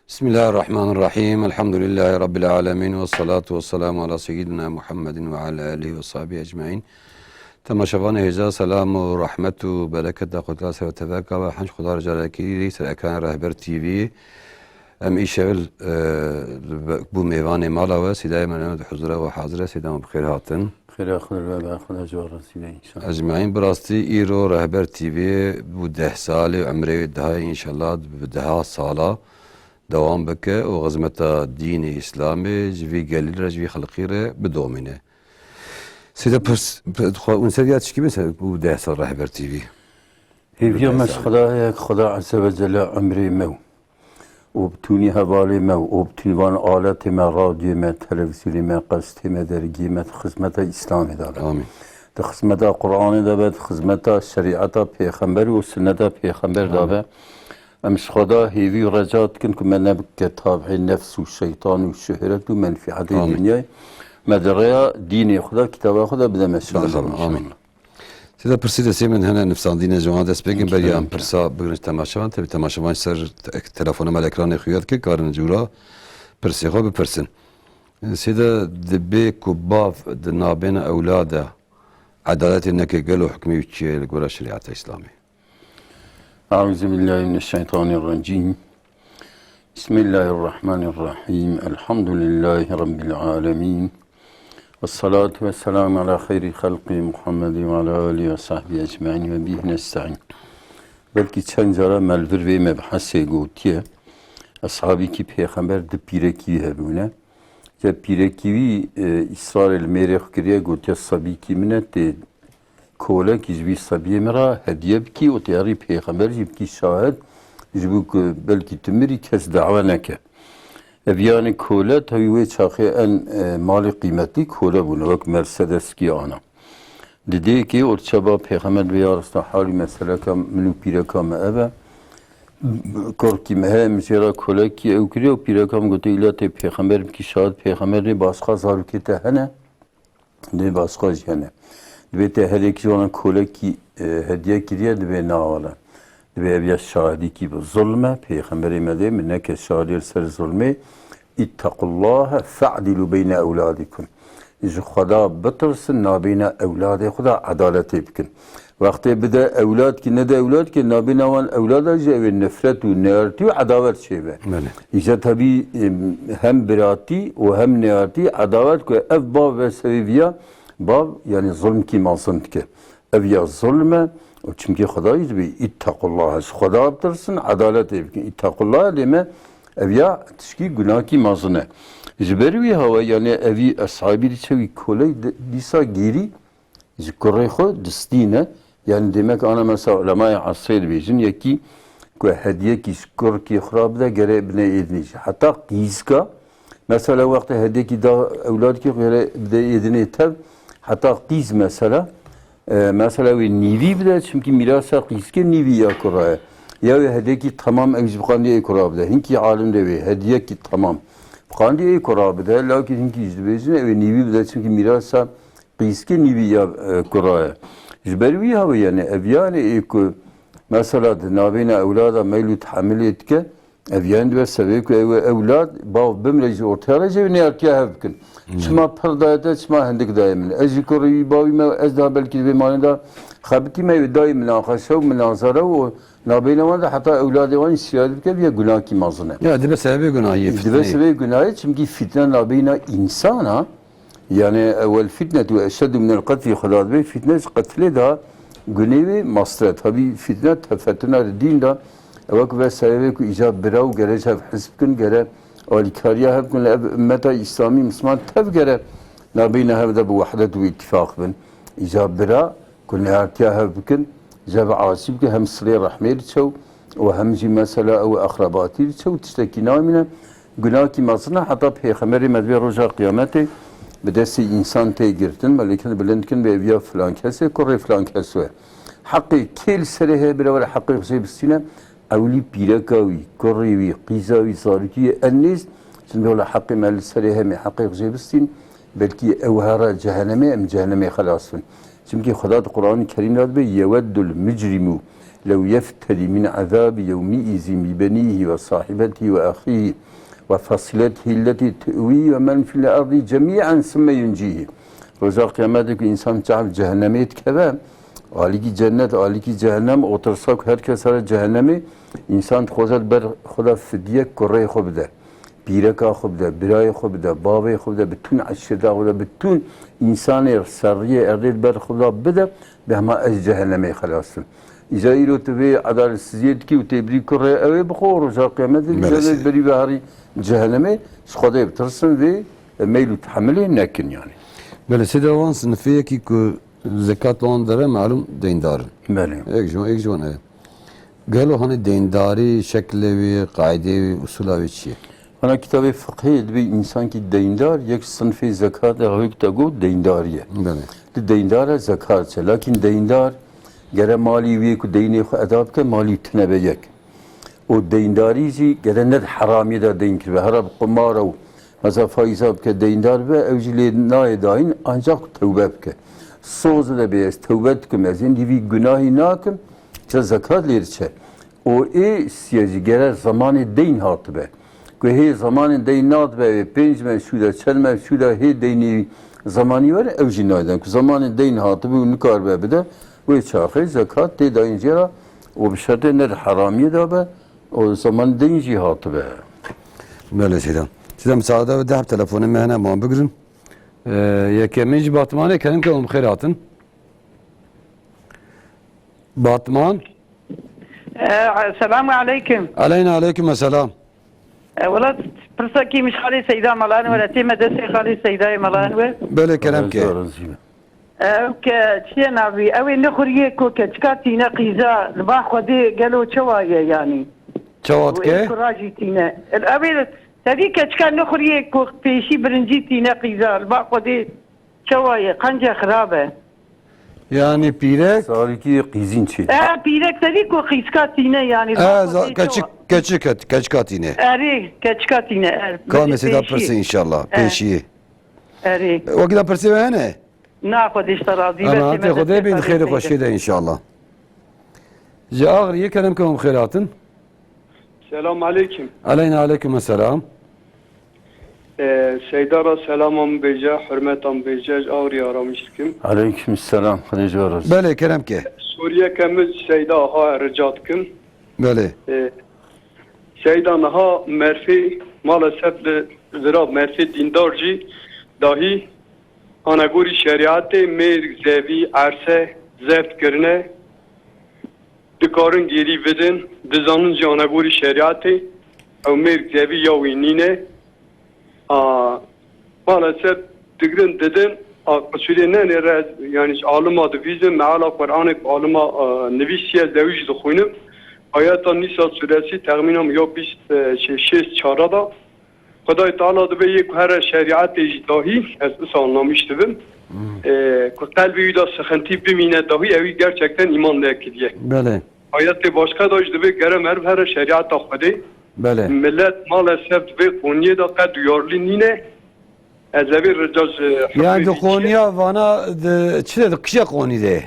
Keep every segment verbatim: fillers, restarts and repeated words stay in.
Bismillahirrahmanirrahim. Elhamdülillahi Rabbil alemin. Ve salatu ve selamu ala seyyidina Muhammedin ve ala alihi ve sahbihi ecmain. Temaşevanê hêja, selam û rahmet û bereket da xwe ser teverka ve henc xwe da carekî ser ekranê Rehber T V. Em îşev, e, bû mêvanê mala we, Sîdayê me di huzura we hazir e. Sîda me bi xêr hatin. Xêra xwe ve, be xwe de ji we razî be înşallah. Ecmaîn, bi rastî îro Rehber T V bû deh salê, emrê wê dihayê, înşallah bi deha sala dewam bike û xizmeta dînê Îslamê ji vî gelî re, ji vî xelqî re bidomîne. Sêde pirs, p-, xwe hûn ser ya tişkî bin ser bû deh sal Rehber T V? Hêviya me ji Xwedayê ye, Xweda Azze ve Celle emrê me û û bi tûnî hevalê me û û bi tûnî van aletê me, radyoyê me, televîzyonê me, qezetê me, dergiyê me di xizmeta Îslamê de be. Amîn. Di xizmeta Qur'anê de be, di xizmeta şerîeta Pêxember û sunneta Pêxember de Amîn. Be. Em ji Xweda hêvî û reca dikin ku me nebike tabî nefs û şeytan û şuhret û menfîetê Amîn. Dinyayê. Me di rêya dînê Xweda, kitaba Xweda bide me şan Bide xeber, inşallah. Amîn. Sêde pirsî destê min hene nifsandîne, ji wan dest pêkin, Peki, beriya em peki. Pirsa bigirin ji temaşevan. Tevî temaşevan ji ser te-, telefona me li ekranê xuya dike, karin cûra pirsê xwe bipirsin. Sêde dibê ku bav di nabêna ewla de edaletê neke, gelo hukmê wî çi ye li gora şerîeta Îslamê? Eûzubillahimineşşeytanirrecîm. Bismillahirrahmanirrahim. Elhamdülillahi Rabbil alemin. Vessalatu vesselamu ala xeyrî xelqî Muhammedin ve ala alihi ve sahbihi ecmaîn ve bihi nestaîn. Belkî çend cara me li vir vê mebhesê gotiye. Eshabîkî Pêxember di pîrekî wî hebûne. Ke pîrekî wî, e, îsrarê li mêrê xwe kiriye, gotiye, sebîkî min e, tê kolekî ji vî sebiyê min re hediye bikî û tê herî Pêxember jî bikî şahid, ji bo ku belkî tu mirî kes dawe neke. Ev yanî kole tevî wê çaxê en, e, malê qîmetî kole bûne, wek Mercedeskî ana. Di dêkê orçeba Pêxember dibê, ya Resulallah, halî meseleka min û pîreka me ev e. Kurkî me heye, min jê re kolekî ew kiriye û pîreka min gotiye, îla tê Pêxember bikî şahid, Pêxember dê başqa zarokê te hene? Dibê başqa jî hene. Dibê te her yek ji wan kolekî, e, hediye kiriye, dibê na wele. Dibê ev ya şahidîkî bi zulm e, Pêxemberê me dê, min neke şahidê li ser zulmê. İttequllaha fe'dilu beyne ewladikum. Ji Xweda bitirsin, nabêna ewladê xwe de edaletê bikin. Wextê bide ewladkî, nede ewladkî, nabêna wan ewlada jî ew ê nifret û neyartî û edawet çêbe. Belê. Îca tevî, em, hem biratî û hem neyartî, edawet ku ev bav ve sevê viya, bav, yanî zulmkî mezin dike. Ev ya zulm e û çimkî Xwedayî dibê, "Îttequllaha", ji Xweda bitirsin, edaletê bikin. "Îttequllaha" dê me ev ya tişkî gunakî mezin e. Ji ber wî hawa, yanî evî eshabî diçe wî koley di-, dîsa gêrî ji kurê xwe distîne. Yanî demek ana mesela ulemayê esrê dibêjin, yekî ku hediyekî ji kurkê xwe re bide, gere bine êdinê jî. Heta qîzka, mesela wextê hediyekî da ewladkî xwe, gere bide êdinê tev, heta qîz mesela, e, mesela wê nîvî bide, çimkî mîrasa qîzkê nîvî ya kura ye. Ya wê hediyekî temam ew jî biqandî ê kura bide. Hinkî alim de wê hediyekî temam biqandî ê kura bide, lawkî hinkî jî dibêjin ew ê nîvî bide, çimkî mîrasa qîzkê nîvî ya, e, kura ye. Ji ber wî hawe, yanî ev yanî ê ku mesela di navêna ewlada meyl û tehemilê dike, ev yanî dibe sebê ku ew ewlad bav bimre jî ortaya re jî ew neyartiya hev bikin. Hmm. Çima pir daye te, çima hindik daye min? Ez jî kurê wî bavî me, ez daha belkî di vê malê de xebitî me, ew dayê minaqeşe û minazere û nabêna wan de heta ewladê wan îstîfade bike, viya gunakî mezin e. Ya, dibe sebebê gunahiyê, Dibe fitneyê. Sebebê gunahê, çimkî fitne nabêna însana, Yanî, "Wel fitnetu eşeddu minel qetlî", Xweda dibê, fitne ji qetlê daha gunê wê mastir e. Tabî fitne tefetuna di dîn de, ew ku ve sebebê ku îca bira û gere ji hev hizb bikin, gere alîkariya hev bikin, li ev ummeta îslamî misliman tev gere nabêna hev de bi wehdet û îtîfaq bin. Îca bira ku neyartiya hev bikin, ji hev asî bikin, hem silê rehmê diçe û hem jî mesela ew exrebatî diçe û tiştekî namîne. Gunahekî mezin e, heta Pêxemberê me dibê roja qiyametê bi destê însan tê girtin, melêke bilind dikin, bê ev ya filan kesê, kurê filan kes e. Heqê kê li serê heye, bira were heqê xwe jê bistîne, ewlî pîreka wî, kurê wî, qîza wî, zarokî wî, en nêz, çimkî wela heqê me li serê heme, heqê xwe jê bistîn, belkî ew here cehenemê, em cehenemê xelas bin. Çimkî Xweda di Quranê Kerîm de dibê, "Yeweddul mucrimu لو يفتدي من عذاب يومئذ ببنيه وصاحبته وأخيه وفصيلته التي تؤويه ومن في الأرض جميعا ثم ينجيه. Roja qiyametê ku însan çav cehennemê dikeve, alîkî cennet, alîkî cehennem, o tirsa ku her kes here cehennemê, însan dixwaze li ber xwe de fidye kurê xwe bide. Pîreka xwe bide, birayê xwe bide, bavê xwe bide, bütün eşîreta xwe bide, bütün însanê serriyê erdê di ber xwe de bide, bê hema ez cehennemê xelas bim. Îca îro tu vê edaletsiziyê dikî û tê birî kurê ew ê bi xwe û roja qiyametê Belê îca seyda. Berî ve herî cehennemê, ji Xwedê bitirsin vê meyl û tehemilê nekin yani. Belê seyda wan sinifê yekî ku zekat wan dere malum deyndar in. Belê. Yek ji wan, yek ji wan ev. Gelo hani deyndarî, şeklê wî, qaydê wî, usula wî çi ye? Ana kitabê fiqhê dibê însankî deyndar, yek sinfê zekat e, hewek te got deyndar ye. Belê. Di deyndar e zekat çe. Lakin deyndar gere malî wî ku deynê xwe eda bike, malî tune be yek. Û deyndarî jî gere ne di heramiyê de deyn kiribe. Hera bi qumara û mesela faiza bike deyndar be, ew jî lê nayê dayîn, ancak tewbe bike. Soz de bê ez tewbe dikim, ez hindî vî gunahî nakim, ca zekat lê diçe. Û ê siye jî gere zamanê deyn hatibe. Ku hê zamanê deyn nadibe, wê pênc mev şû de, çend mev şû de hê deynê zamanî were, ew jî nayden. Ku zamanê deyn hatibe û nikaribe bide, wê çaxê zekat tê dayîn jê re û bi şertê ne di heramiyê de be, û zaman deyn jî hatibe. Belê seyda. Seyda, misaade be, deh telefonê me hene, wan bigirin. Ee, yekemîn ji Batmanê, kerem ke hûn bi xêr hatin. Batman. Ee, selamu aleyküm. Aleyna aleyküm selam. Ee, wela pirsekî min ji xalê Seyda Melan we, tê me destê xalê Seydayê Melan we. Belê, kerem ke. Ew ke çiye navî, ew ê nexuriyê ku keçika tîne qîza, li ba Xwedê gelo çawa ye yanî? Çawa dike? Û ê kura jî tîne. Ew ê tevî keçika nexuriyê ku pêşî birincî tîne qîza, li ba Xwedê çawa ye? Qence xirab e. Yani pîrek? Sarîkî qîzîn çê. E, pîrek tevî ku qîzka tîne yanî, li ba E, za-, Xwedê keçik, çawa? Keçik, keçika tîne. Erê, keçika tîne, er. Ka mesela pêşî. Pirse inşallah, E. Pêşiyê. Erê. Wekî da pirsê we hene? Na, Xwedê ji te razî be. Emanetê Xwedê bin, xêr û xweşiyê de inşallah. Ji Agiriyê kerem ke hûn bi xêr hatin. Selam aleyküm. Aleyna aleyküm selam. Ee, Seyda ra selamam bêje, hürmetam bêje, ji Agiriyê aramiş dikim. Aleyküm selam, Xwedê ji we razî. Belê, kerem ke. Soriyeke min Seyda ha rica dikim. Belê. Ee, Seyda niha merfê, maalesef li vira merfê dîndar jî dahî anegorî şerîetê mêr, zevî, erse zeft kirine, dikarin gêrî bidin, dizanin jî anegorî şerîetê ew mêr, zevî ya wî nîne. A, maalesef digirin didin, a, qisûrê ne nêre, yanî ji alima dibîzin, meala Qur'anê ku alima, a, nivîsiye, ez ew jî dixwînim. Ayeta Nîsa sûresî texmîna min ya bîst, e, şey, şêst çara da. Xwedayê Teala dibê yê ku here şerîetê jî dahî, ez wisa anlamiş dibim, Hmm. e, ku qelbê wî de sixintî bimîne dahî, ewî gerçekten îman nekiriye. Belê. Ayetê başka da jî dibê gere meriv here şerîeta Xwedê. Belê. Millet maalesef di vê qoniyê de qet duyarlî nîne. Ez ê vê rica ji Yani hukmê di vî çiye. Qoniya vana di çi de, di kişe qonî de?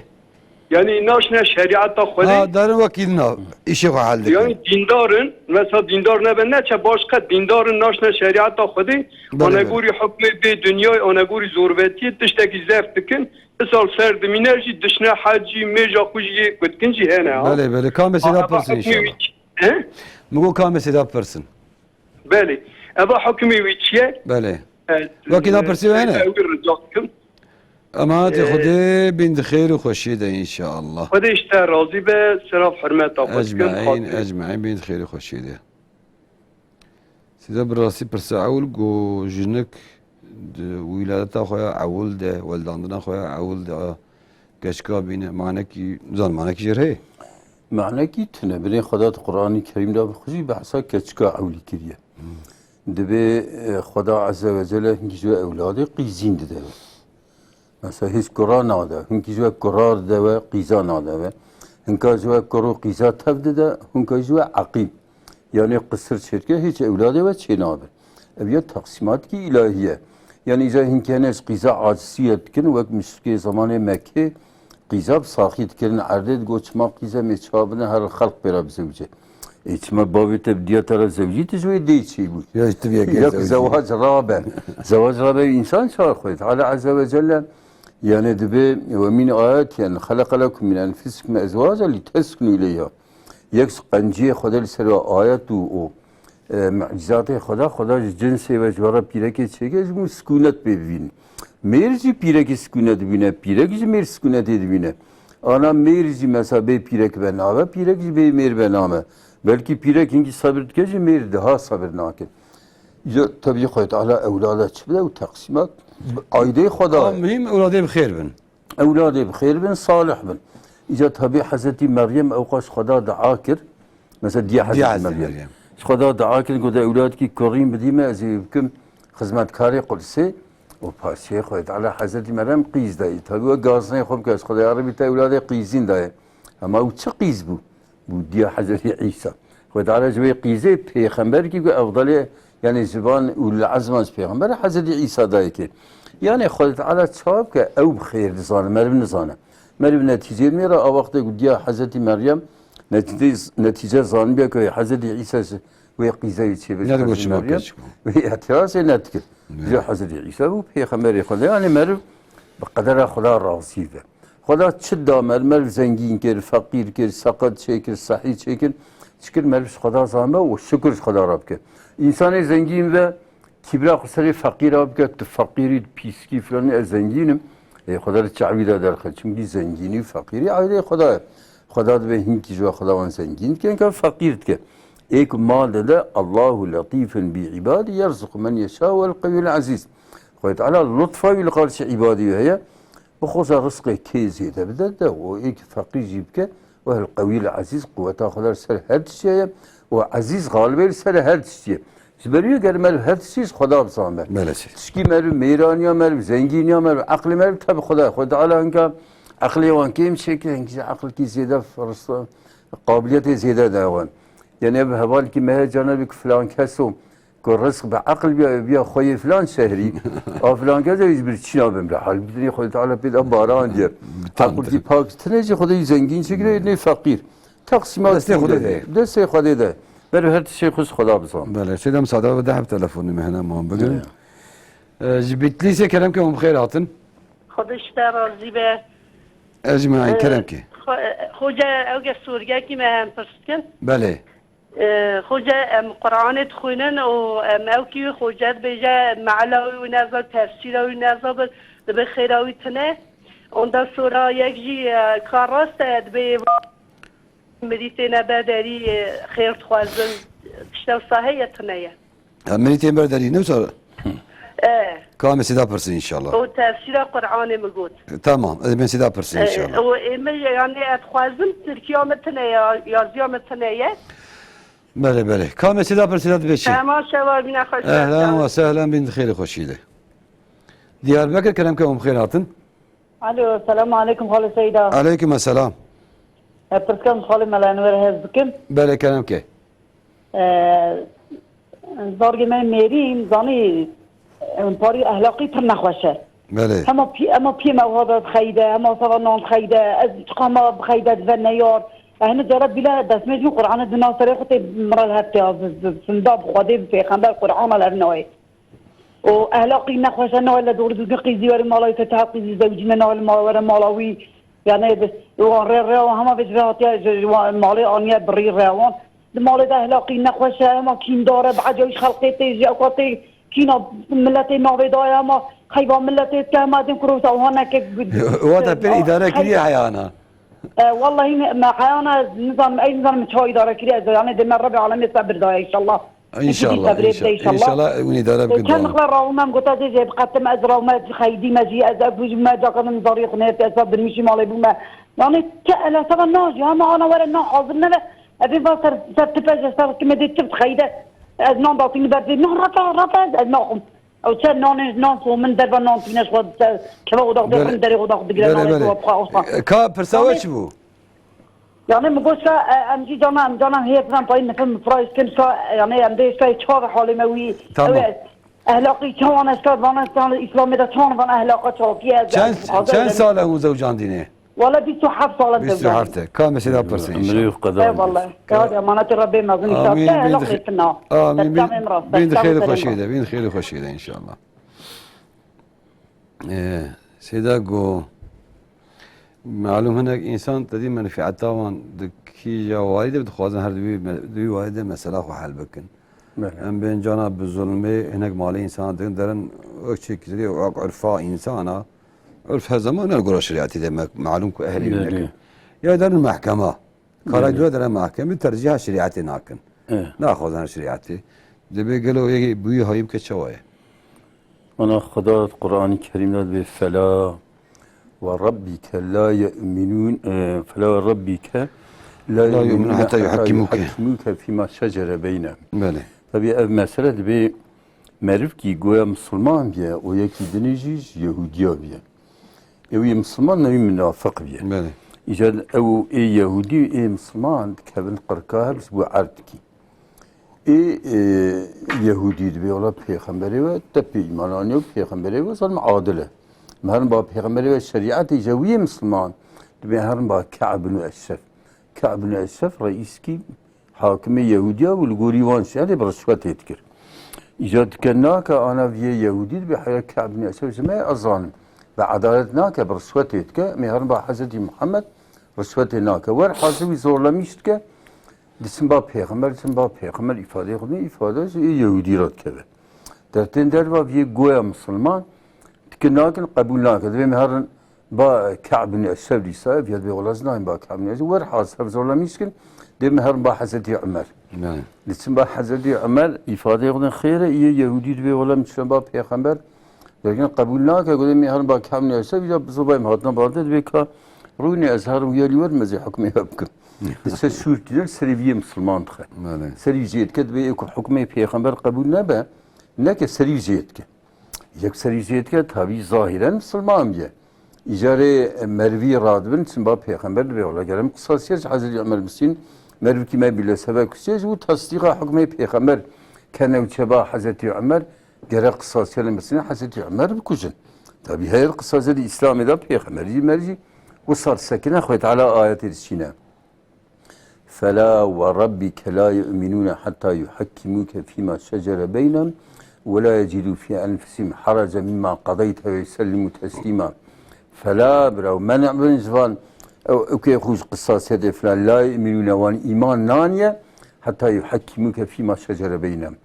Yani naşne şerîeta Xwedê. Ha, derin wekî na, îşê xwe hel dikin. Yani dîndar in, mesela dîndar nebe, neçe başka dîndar in, naşne şerîeta Xwedê. Belê, belê. Anegorî hukmê vê dinyayê, anegorî zorvetiyê tiştekî zeft dikin. Isal ser dimîne jî dişne hecî, mêja xwe jî yê ku dikin jî hene, ha. Belê, belê. Ka mesela pirsin inşallah. He? Min got ka mesela pirsin. Belê. Eva hukmê wî çi ye? Belê. E, Wekî da pirsî we hene? Ew rica dikim. Emanetê E, Xwedê bin di xêr û xweşiyê de inşallah. Xwedê ji te razî be, seraf hurmeta xwe dikim, Ecmaîn, xatirê. Ecmaîn bin di xêr û xweşiyê de. Sîda bi rastî pirsa ewil ku jinik di wîladeta xwe ya ewil de, weldandina xwe ya ewil de, keçika bîne, manekî, zan manekî jê re heye? Manekî tune. Binê Xweda di Qur'anî Kerîm de bi xwe jî behsa keçika ewlî kiriye. Hmm. Dibê, e, Xweda Azze ve Celle hinkî ji we ewladê qîzîn dide we. Mesela hîç kura nade. Hinkî ji we kura dide we, qîza nade we. Hinka ji we kur û qîza tev dide, hinka ji we eqîb. Yanî qisir çêdike, hîç ewladê we çênabe. Ev ya teqsîmatkî îlahî ye. Yanî îca hinkî hene ji qîza aciziyê dikin, wek muşrikê zamanê Mekkê, Qîza bi saxî dikirin erdê, digot çima qîze mê çawa bine her xelq pê re bizewce. Ê çima bavê te bi diya te re zewcî, tu ji wê dê çêbû. Ya ji tu viyekê Yok zewcî. Zewac rabe. Zewac rabe însan çawa Xwedê Teala Azze ve Celle yani dibe ve min ayet yani halaka lekum min enfusikum ezwaca li teskunu ileyha. Yek ji qenciyê Xwedê li ser ve ayet û, û, e, mucizatê Xweda, Xweda ji cinsê ve ji we re pîrekê çêke ji bo sikûnet pê bivînin. Mêr jî pîrekî sikûnet dibîne, pîrek jî mêr sikûnetê dibîne. Ana mêr jî mesela bê pîrek be nabe, pîrek jî bê mêr be nabe. Belkî pîrek hinkî sebir dike jî mêr daha sebir nake. Ya, tebî Xwedê Teala ewlada çi bide û teqsîmat aîdeyê Xweda Ka ye. Muhîm ewladê bi xêr bin. Ewladê bi xêr bin, salih bin. Îca tabî Hezretî Meryem ewqas Xweda dua kir. Mesela diya Diya Hezretî Hezretî Meryem. Meryem. Ji Xweda dua kir, gote ewladkî kurîn bidî me, ez ê bikim xizmetkarê Qudsê. Û paşê Xwedê Teala Hezretî Meryem qîz dayî. Tabî we gazînê xwe bike, ez Xwedê Erebî te ewladê qîzîn daye. Hema ew çi qîz bû? Bû diya Hezretî Îsa. Xwedê Teala ji wê qîzê pêxemberkî ku efdalê, yani ji van ulul ezman ji pêxember Hezretî Îsa dayikê. Yani Xwedê Teala çawa bike ew bi xêr dizane, meriv nizane. Meriv netîceyê nêre a wextê ku diya Hezretî Meryem netîce, netîce zanibiya ku Hezretî Îsa ji wê qîzeyê çêbir Hezretî Meryem. Wê îtirazê nedikir. Ji Hezretî Îsa bû pêxemberê Xwedê. Yani meriv bi qedera Xweda razî be. Xweda çi da meriv, meriv zengîn kir, feqîr kir, seqet çêkir, sehî çêkir. Çikir meriv ji Xweda zame û şikir ji Xweda re bike. Însanê zengîn ve kîbra xwe serê feqîra bike, tu feqîrî, pîskî filanî, ez zengîn im. Ê Xweda li çavî de derxe. Çimkî zengînî û feqîrî aîdeyê Xweda ye. Xweda dibe hinkî ji we Xweda wan zengîn dike, hinka feqîr dike. Ê ku mal dide, Allahu letîfun bi îbadî yerzuqu men yeşâ wel qewîyul ezîz. Xwedê Teala lutfa wî li qarşî îbadî wî heye. Bixwaze rizqê kê zêde bide de û êkî feqîr jî bike û El Qewî El Ezîz quweta Xweda li ser her tiştî ye û Ezîz xalibê li ser her tiştî ye. Ji ber wî ger meriv her tiştî ji Xweda bizanbe. Belê sê. Tişkî meriv mêraniya meriv, zengîniya meriv, eqlê meriv tev Xweda ye. Xwedê Teala hinka eqlê wan kêm çêkir, hinkî jî eqlkî zêde firist-, qabiliyetê zêde daye wan. Yani ev hevalkî me heye carna bik filan kes o, ku rizq bi eql biya, biya xweyê filan şehrî, a filan kes ew ji bir çîna bimre. Halbûtî Xwedê Teala pê de baran diye. Eqlkî pak tine jî Xwedê zengîn çêkire, nê feqîr. Teqsîmat Destê Xwedê de. Destê Xwedê de. Ber her tiştê xwe ji Xweda bizan. Belê, sê dem sada ve deh telefonê me hene, man bigrin. Ee, ji Bitlîsê kerem ke hûn bi xêr hatin. Xwedê ji te razî be. Ez jî me Ee, kerem ke. Xwe-, Xoca ew ge sorgekî me hem pirs dikin. Belê. Ee, Xoce, em Qur'anê dixwînin û em ew kî wî Xoce dibêje, meela wî wî nezan, tefsîra wî nezan, bi, dibe xêra wî tune. Ondan sonra yek jî, e, ka rast e, dibê mirî têne ber derî, e, xêr dixwazin, tişta wisa heye tune ye. Ha, mirî tên ber derî, ne wisa? E. Ka em ê sêda pirsin inşallah. O tefsîra Qur'anê min got. Tamam, ez ê sêda pirsin inşallah. E, o ê min, yani, ez dixwazim Tirkiya min tune ye, yaziya min tune ye. Belê, belê. Ka em ê sêda pirsin, sêda dibê çi? Tamam, şeva bîne xweş. Ehlen ve sehlen, bîn di xêrê xweşî de. Diyarbekir, kerem ke hûn bi xêr hatin. Alo, selamu aleykum, xalê Seyda. Aleykum selam. E, pirskan xalê Mela Enwer hez bikim. Belê, kerem ke. E, zargê me mêrîn, zanî, e, parî ehlaqî pir nexweş e. Belê. Hema pî-, hema piyê me wiha de dixeyde, hema sava nan dixeyde, ez çiqa me bixeyde dive neyar. E, hini cara bîle destmêj min Qur'anê di nav serê xwe tê min re li hev tê, ez, ez, sinda bi Xwedê, bi pêxember, Qur'ana li hev nayê. û ehlaqî nexweş e, nayê le doğru düzgün qîzî were mala wî, fetiha qîzî zewcîne, nayê li ma-, were mala wî. Yani, wan rê, rê wan hema vê ji vê hatiye, ji, ji wan malê aniye birî rê wan. Di malê de ehlaqî nexweş e, hema kîndar e, bi ecawî ji xelqê tê, ji ewka tê, kîna miletê navê daye, hema xeyba miletê dike, hema din kurota wiha neke. Wa te pê îdare kiriye heyana? E, wallahî me, me heyana ez nizanim, ey nizanim çawa îdare kiriye, ez, yani, dê me Rebê Alemê sebir daye inşallah. Înşallah, Xwedî sebrê bide înşallah. Înşallah, hûn îdare bikin. Çend dua. Nixla rawime gota dê jê biqetim, ez rawime xeydî me jî, ez ev bû ji me caka min zarî xunê, ez sa binmişî malê bûme. Yani, ke ele sava na jî, hema ana were na hazir nebe. Evê va ser, ser tipe je ser kime dê tift xeyde. Ez nan datî min berdê, na rata, rata ez, ez naxum. Ew çer nanê, nan xo min derva nan tîne xwe ser keva odax de, belê, xum derê odax digire, belê, nanê belê. Xwe bixwe, xwe. Ka pirsa we çi bû? Yani, min got, e, em jî cana, em cana hêz ran payî nifir mifra istim sa, yani, em dê sa çav halê me wî. Tamam. Ew e, ehlaqî çawan e sa, vana sa, Îslamê de çawan vana ehlaqa çakiye. Çend, çend sal e hûn zewcandîne? Wala bîst û heft sal in. Bîst û heft e. Ka mesela pirsin inşallah. Eyvallah. Ka hadi emanetê Rabbê mezin inşallah. Amîn. Te helaq lêtina. Amîn. Te tamê min rast. Bin xêr û xweşiyê de. Bin xêr û xweşiyê de inşallah. Ee, Seyda go, malum hinek insan tedî menfieta wan di kîja warî de dixwazin her di wî me-, di wî warî de mesela xwe hel bikin. Belê. Em bên cana bi zulmê hinek malê insana dikin derin wek çêkirî û wek urfa insana. Urf her zaman ne gora şeriatî de me-, malum ku ehlî Belê. Hinek. Ya derin mehkema. Karay Belê. Dura derin mehkemê tercîha şeriatê nakin. Evet. Naxwazin şeriatê. Dibê gelo yekê bûyî hayî bike çawa ye? Ana Xweda Qur'anî Kerîm de dibê fela ve rabbike la yu'minun, e, fela ve rabbike la La yu'minun yu'minun hatta hatta yuhakkimuke. Yuhakkimuke fîma şecere beynehum. Belê. Tabii ev mesele dibê merivkî goya misilman biye û yekî dinê jî ji Yehudiya biye. Ew yê misilman ne wî munafiq biye. Belê. Îcar ew ê Yehudî û ê misilman dikevin qirka hev ji bo erdkî. Ê, e, Yehudî dibê, wala pêxemberê we te pê îman aniye û pêxemberê we zalim adil e. Me herin ba pêxemberê we şerîetê je wî yê misilman dibê herin ba Ka'b bin Eşref. Ka'b bin Eşref reîskî hakimê Yehûdiya bû, li gorî wan şerê bi rişwetê dikir. Îcar dike nake ana viyê Yehûdî dibê heya Ka'b bin Eşref ji me ez zanim. Bi edalet nake, bi rişwetê dike. Em ê herin ba Hezretî Muhammed rişwetê nake. Wer hazir wî zorlemîş dike. Diçin ba pêxember, diçin ba pêxember îfadeyê xwe didin, îfade ji ê Yehûdî re dikeve. Dertên derva viyê goya misilman dikin nakin, qebûl nake. Dibê em herin ba Ka'b bin Eşref dîsa, viya dibê wela ez nayêm ba Ka'b bin Eşref. Wer hazir hev zorlemîş dikin, dê em herin ba Hezretî Umer. Nayê. Diçin ba Hezretî Umer, îfadeyê xwe didin, xêr e, iyê Yehûdî dibê wela em diçin ba pêxember. Derken qebûl nake, gote em herin ba Ka'b bin Eşref, ya bi zobay em hatina ba te, dibê ka rûnê ez herim wiya lî werim, ez ê hukmê we bikim. Diçe şûr tînin, serê viyê misilman dixe. Belê. Serî jê dike, dibê ê ku hukmê pêxember qebûl nebe, neke serî jê dike. Yek serî jê dike, tabî zahîren misilman biye. Îcarê merivî radibin, çimba pêxember dibê, wela gerem qisasiye ji Hezretî Umer bistîn, merivkî me bîle seve kuştiye, ji bo tasdîqa hukmê pêxember kene û çeba Hezretî Umer, gerek qisasiye li bistîne Hezretî Umer bikujin. Tabî her qisasiye di Îslamê de pêxember jî, mer jî wisa disekine, Xwedê Teala ayetê dişîne. فلا وربك لا يؤمنون حتى يحكموك فيما شجر بينهم ولا يجدوا في أنفسهم حرجا مما قضيت ويسلموا تسليما. Fela, bira, men'bin ji van, ew, ew kê xwe ji qisasiyetê filan, la yu'minûne, wan îman naniye, heta yuhakkimûke fîma şecere beynehum.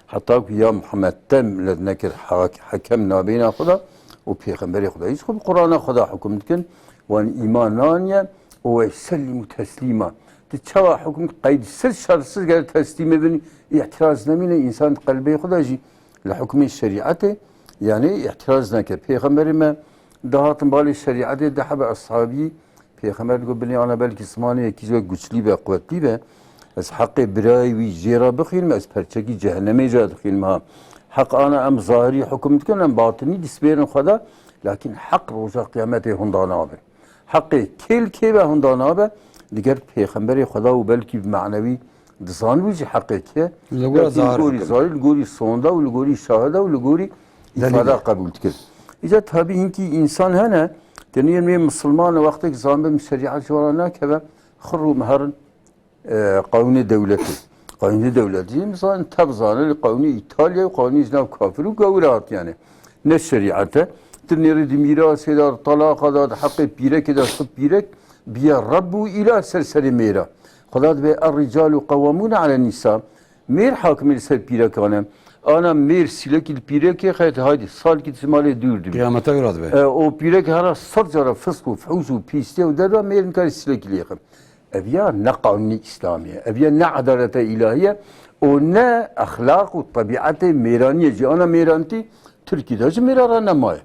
Heta ku ya Muhammed te milet nekir hak-, hekem nabeyna xwe de û pêxemberê xwe de. Hîç xwe bi Qur'ana xwe de hukum dikin, wan îman naniye û we sellîmû teslîma. Ti çawa hukum qeyd sir şertsiz gere teslîmê bin, îtiraz nemîne, însan di qelbê xwe de jî li hukmê şerîetê, yanî îtiraz neke. Pêxemberê me dihatin balê şerîetê, du hebe eshabî, Pêxember digot, binê ana belkî zimanê yekî ji we guçlî be, quwetlî be, ez heqê birayê wî jê re bixwînim, ez perçekî cehennemê jê re dixwînim ha. Heq ana em zahirî hukum dikin, em batinî dispêrin xwe de, lakîn heq roja qiyametê hunda nabe. Heqê kê li kê be hunda nabe, diger pêxemberê xwe de û belkî bi manewî dizanibû jî heqê kê ye. Li gora Belkî li zahir gorî hukum. Zahir, li gorî sonda û li gorî şahida û li gorî Delîl îfada ye. Qebûl dikir. Îca tabî hinkî însan hene, tenê yên wê misilman wextek zanibim şerîet ji wan re nakeve, xir û miherin, e, qanûnê dewletê. Qanûnê dewletê, misalan, tev zane li qanûnê Îtalya û qanûnê ji nav kafir û gawir hatiyane. Ne şerîet e. Tu nêrî di mîrasê de, di talaqa de, di heqê pîrekê de, tu pîrek biye Reb û îlah ser serê mêra. Xweda dibê, "Er-ricalu qewwamûne alen nîsa." Mêr hakimê li ser pîrekan e. Ana mêr sîlekî li pîrekê xeyt, haydi, salkî di malê dûr dibî. Qiyameta wî radibe. E, û pîrek hera sed cara fisk û fuhûş û pîstiye û derve mêr nikare sîlekî lê xe. Ev ya ne qanûnê Îslamî ye. Ev ya ne edaleta îlahî ye û ne exlaq û tebîetê mêranî ye jî. Ana mêrantî Tirkî de ji mêra re nemaye.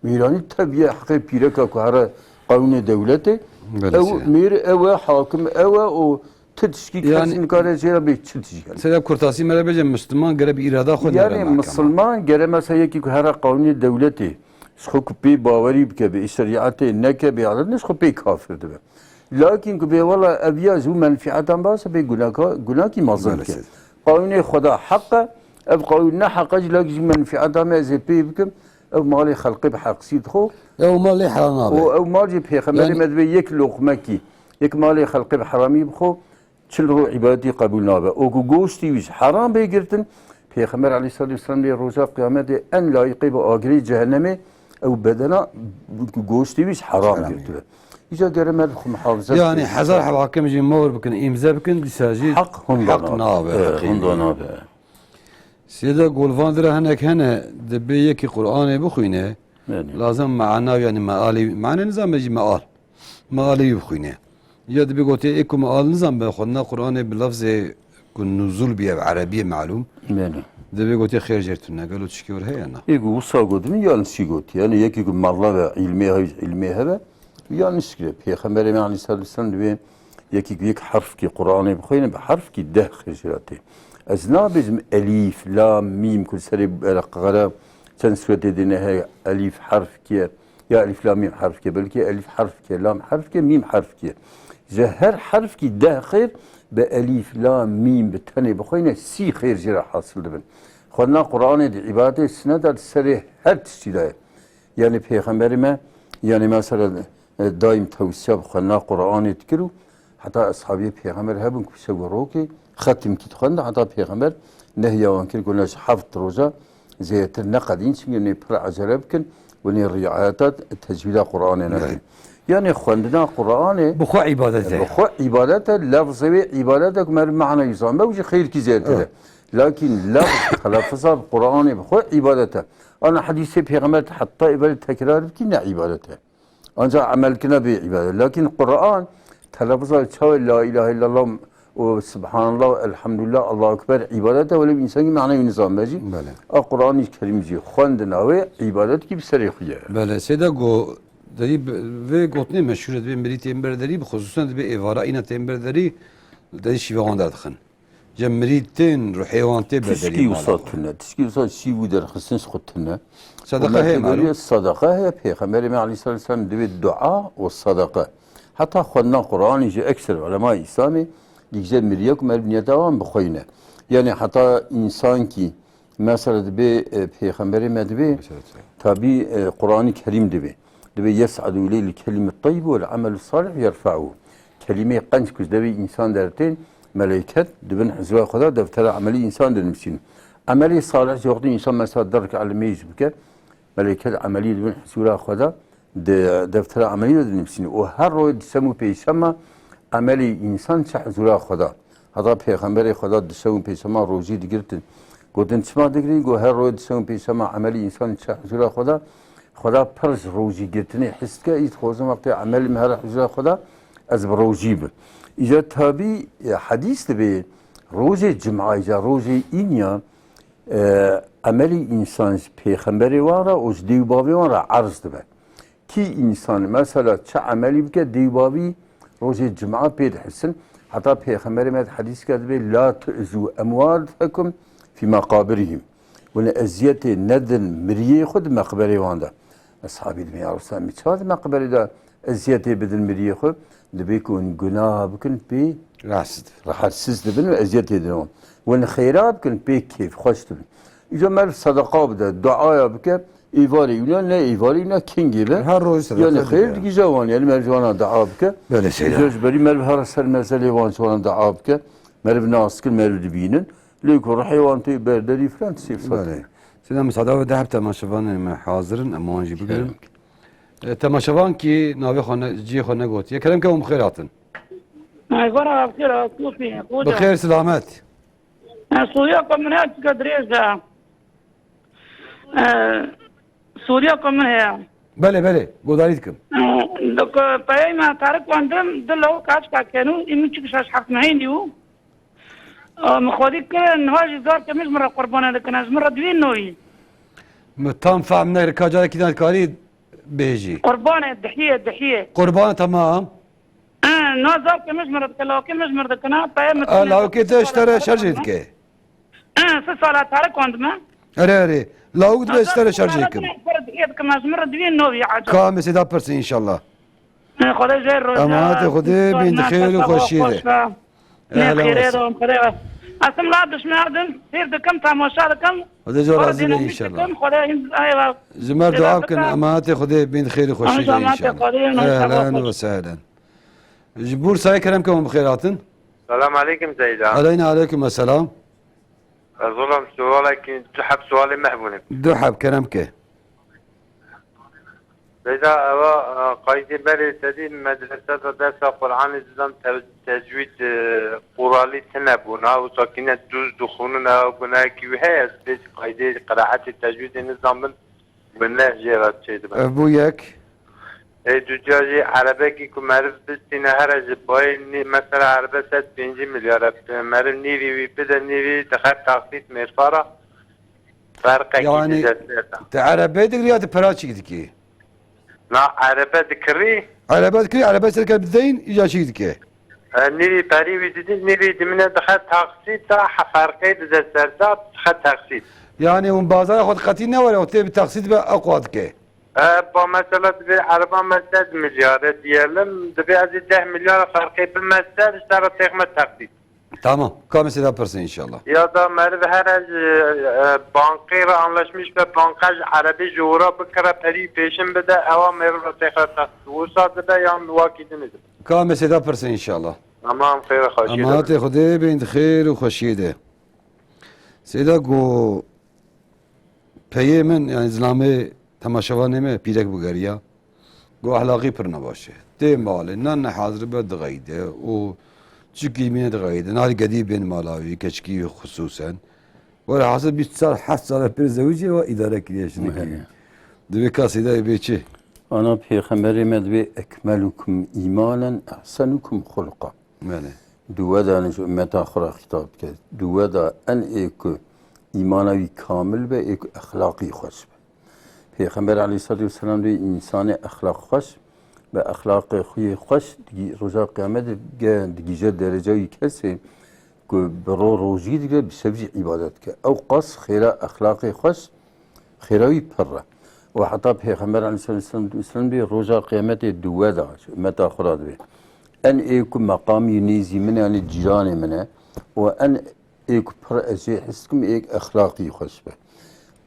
Mêranî tev ye heqê pîreka ku here qanûnê dewletê. Belê Ew çi ye? Mêr ew e, hakim ew e û ti tişkî kes Yanî nikare jê re bê çi tişkî. Seyda kurtasî me re bêje, Müslüman gere bi îrada xwe nere Yanî mahkeme. Misilman gere mesela yekî ku here qanûnê dewletê ji xwe ku pê bawerî bike, bi şerîetê neke, bi adet ne ji xwe pê kafir dibe. Lakin ku bê wela ev ya ji bo menfîetan base bê gunaka-, gunakî mezin Belê dike. Seyda. Qanûnê Xweda heq e, ev qanûn ne heq e jî, lakin ji bo menfîeta me ez ê pê bikim, ev malê xelqê bi heqsî dixwe, Ew mal lê heram nabe. Û ew mal jî Pêxemberê me dibê yek loqmekî, yek malê xelqê bi heramî bixwe, çil rû îbadetî qebûl nabe. Û ku goştî wî ji heram bê girtin, Pêxember aleyhissalatu vesselam lê roja qiyametê en layîqê bi agirê cehennemê ew bedena ku goştî wî ji heram girtibe. Îca gere me xwe muhafaza bikin. Yanî hezar heb hakim jî mor bikin, îmze bikin, dîsa jî heq hunda nabe. Heq nabe. Sêda Golvan dira hinek hene, dibê yekî Qur'anê bixwîne, lazim meana, yanî mealê, meane nizam jî meal. Mealê wî bixwîne. Ya dibê gotê, ê ku meal nizam be, xwendina Qur'anê bi lafzê ku nuzul bîye, bi erebiyê malûm. Dibê gotê xêr jêr tune. Gelo tişkê wir heye na? Ê ku wisa gotinî yanlişî gotî. Yanî yekî ku malla be, îlmê heye, îlmê hebe, yanlış kire. Pêxemberê me aleyhissalatu vesselam dibê yekî ku yek herfkî Qur'anê bixwîne, bi herfkî deh xêr jêr tê. Ez nabêjim elîf, lam, mîm ku serê bereqere çend suretê dîne heye, elîf herfkî ye. Ya elîf lam mîm herfkê, belkî elîf herfkê, lam herfkê, mîm herfkê. Ji her herfkî deh xêr, bi elîf lam mîm bi tenê bixwîne sî xêr jê re hasil dibin. Xwendina Qur'anê di îbadetê sinet e, di serê her tiştî de ye. Yanî Pêxemberê me, yanî mesela, e, daîm tewsiya bi xwendina Qur'anê dikir û heta eshabiyê Pêxember hebin ku ser rokê xetimkî dixwendin, heta Pêxember nehya wan kir ku ne ji heft roja zêdetir neqedîn, çimkî hûn ê pir ecele bikin, hûn ê riayeta tecwîda Qur'anê nekin. Belê. Yanî xwendina Qur'anê bi xwe îbadet e. Bi xwe îbadet e, lefzê wê îbadet e ku meriv mana wî zanbe û jî xêrkî zêdetir e. Evet. Lakîn lefz, telaffuza bi Qur'anê bi xwe îbadet e. Ana hedîsê Pêxember heta êvarê tekrar bikî ne îbadet e. Ancak emelkirina bê îbadet. Lakin Qur'an, telaffuza çawa la ilahe illallah û subhanallah, elhamdülillah, Allahu ekber îbadet e, wele însan ki manayê nizam be jî. Belê. A Qur'anî Kerîm jî xwendina wê îbadet ki bi serê xwe ye. Belê, sêda go, derî bi, vê gotinê meşhur e, dibê mirî tên ber derî, bi xusûsen dibê êvara îna tên ber derî, derî şîva wan derdixin. Cem mirî tên, ruhê wan tê bedelî. Tişkî wisa tune, tişkî wisa şîv û derxistin ji xwe tune. Sadaqa heye malûm. Sadaqa heye, Pêxemberê me aleyhissalatu vesselam divê dua û sadaqa. Heta xwendina Qur'anê jî ekser ulemayê Îslamê dîgze miriye ku meriv niyeta wan bixweyne. Yanî heta însankî Mesela dibê, e, Pêxemberê me dibê, tabî, e, Qur'anî Kerîm dibê. Dibê, "Yes'adu ileyhil kelimut tayyib vel amelus salih yerfa'uhu." Kelîmeyê qenc ku ji devê însan dertên, meleyket dibin hizura xwe de, deftera emelî însan dinivîsîn. Emelê salih jî wextê însan mesela der rik'e nimêj bike, meleyket emelî dibin hizura xwe de, di deftera emelî de dinivîsîne û her royê di şem û pêşema emelî însan çi hizûra Xweda. Heta Pêxemberê Xweda di şem û pêşema rojî digirtin. Gotin, çima digirî? Got, her royê di şem û pêşema emelî însan çi hizûra Xweda. Xweda pir ji rojî girtinê his dike, î dixwazim wextê emelî min here hizûra Xweda, ez bi rojî bim. Îca tabî, e, hedîs dibê, rojê cim'a, îca rojê înya, e, emelî însan ji pêxemberê wan re û ji dê û bavê wan re erz dibe. Kî însan mesela çi emelî bike, dê û bavî rojê cim'a pê dihisin. Heta pêxemberê me di hedîsika dibê, "La tu'zû emwâtekum fî meqabirihim." Hûn eziyetê nedin miriyê xwe di meqberê wan de. Eshabî dibê, "Ya Resulallah, em çawa di meqberê de eziyetê bidin miriyê xwe?" Dibê ku hûn gunah bikin pê rahatsiz dibin û eziyetê didin wan. Hûn xêra bikin pê kêfxweş dibin. Îca meriv sedeqa bide, duaya bike, êvarê wîna, ne êvarê wîna kengê be. Her roj sedeqa dike. Yanî xêr digihîje wan, yanî meriv ji wana dua bike. Belê seyda. Îca ji berî meriv here ser mezelê wan, ji wana dua bike. Meriv nas dikin, meriv dibînin. Lê ku ruhê wan tê berderî filan tiştê fisa. Belê. Seyda, misada ve deheb temaşevanê me hazir in, em wan jî bigirin. E, temaşevan ki navê xwe ne, cihê xwe negotiye. Kerem ke hûn bi xêr hatin. Ay, gora bi xêr, Sopî, xoca. Bi xêr, silamet. E, soruya ku min heye çike dirêj e. E, soruya ku min heye. Belê, belê, godarî dikim. E, di ku peyê me terik wendim, di lawik aşka kenû, î min çik şeş heft mehî nî û. E, min xwedî kir, niha jî zarkê min ji min re qurbane dikine, ji min re divîn navî. Mi tam fehm nekir, ka carekî din dikarî bêjî. Qurbane, dihiyê, dihiyê. Qurbane, tamam. E, niha zarkê min ji min re dike, lawikê min ji min re dikine, peyê min... E, lawikê te ji te re şerjê dike. E, sê sala terik wendime. Erê, erê. Lawik dibe ji te re şerjê kim. Dihiyê dikime, ji min re divîn navî, ecab. Ka em ê seyda pirsin înşallah. Xwedê jê roja. Emanetê Xwedê bin, di xêr û xweşiyê de. Ne xêrê de, Xwedê. Esim la dişmerdin, seyr dikim, temaşa dikim. Xwedê ji we razî be înşallah. Dikim, Xwedê hîn-, eyvallah. Ji me re dua bikin, emanetê Xwedê bên xêr û xweşî de înşallah. Ehlen ve sehlen. Ji Bursayê kerem ke hûn bi xêr hatin. Selam aleykum Zeyda. Aleyna aleykum esselam. Ez olam sualekî, du heb sualê me hebûne. Du heb kerem ke. Zeyda, eva, e, qaydê berê te dî medrese de dersa Qur'anê didan te-, tecwîd, e, quralî tine bûn. Ha, wisa kîne dûz dixwînin, ew gunehekî wî heye, ez bê qaydê qiraetê tecwîdê nizanbin, guneh jê re çêdibe. Ev bû yek. Ê, duca jî erebekî ku meriv bistîne here ji bayê nî-, mesela erebe sed pêncî milyar e, meriv nîvî wî bide, nîvî dixe taksît mêrfara. Ferqekî Yani, dide ser de. Te erebe digirî ya te pera çîk dikî? Na, erebe dikirî. Erebe dikirî, erebe serke bideyin, îca çîk dike. E, nîvî perî wî didî, nîvî dimine dixe taksît da, he ferqê dide ser da, dixe taksît. Yani, hûn bazara xwe diqetî ne were, û tê bi taksît be, eqwa dike. E, ba mesela dibê ereba me sed milyar e diyelim, dibê ez ê deh milyar ferqê bime ser, ji te re têxme taksît. Tamam. Ka mesela pirsin inşallah. Ya da meriv here ji, e, bankê re anlaşmış be, banka ji erebî ji wira bikire, perî pêşin bide, ewa meriv re têxe text. Wisa dibe yan wakî din dibe. Ka mesela pirsin inşallah. Tamam, xêr xweşî. Emanetê Xwedê bên di xêr û xweşiyê de. Seyda go Peyê min, yani zilamê temaşevanê me pîrek bigeriya. Go ehlaqî pir nebaş e. Tê malê, nan nehazir be dixeyde û çikî mîne dixeyde. Nalî gedî bên mala wî, keçikî wî xusûsen. Were hasil bîst sal, heft sal pir zewicê ve îdare kiriye şinekî. Mehne. Divê ka Seyda bê çi? Ana pêxemberê me divê ekmelukum îmanen ehsenukum xulqa. Belê. Duwe dane ji ummeta xwe re xîtab dike. Duwe da en ê ku îmana wî kamil be, ê ku exlaqî xweş be. Pêxember aleyhissalatu vesselam dê însanê exlaq xweş be, exlaqê xwe yê xweş digî-, roja qiyametê ge-, digîje dereca wî kesê ku bi ro rojî dike, bi şev jî îbadet dike. Ew qas xêra exlaqê xweş, xêra wî pir e. Û heta Pêxember aleyhisselam bê roja qiyametê duwe da, ji ummeta xwe re dibê. En ê ku meqamî nêzî min e, yanî cîranê min e, û en ê ku pir ez jê his dikim, ê ku exlaqî xweş be.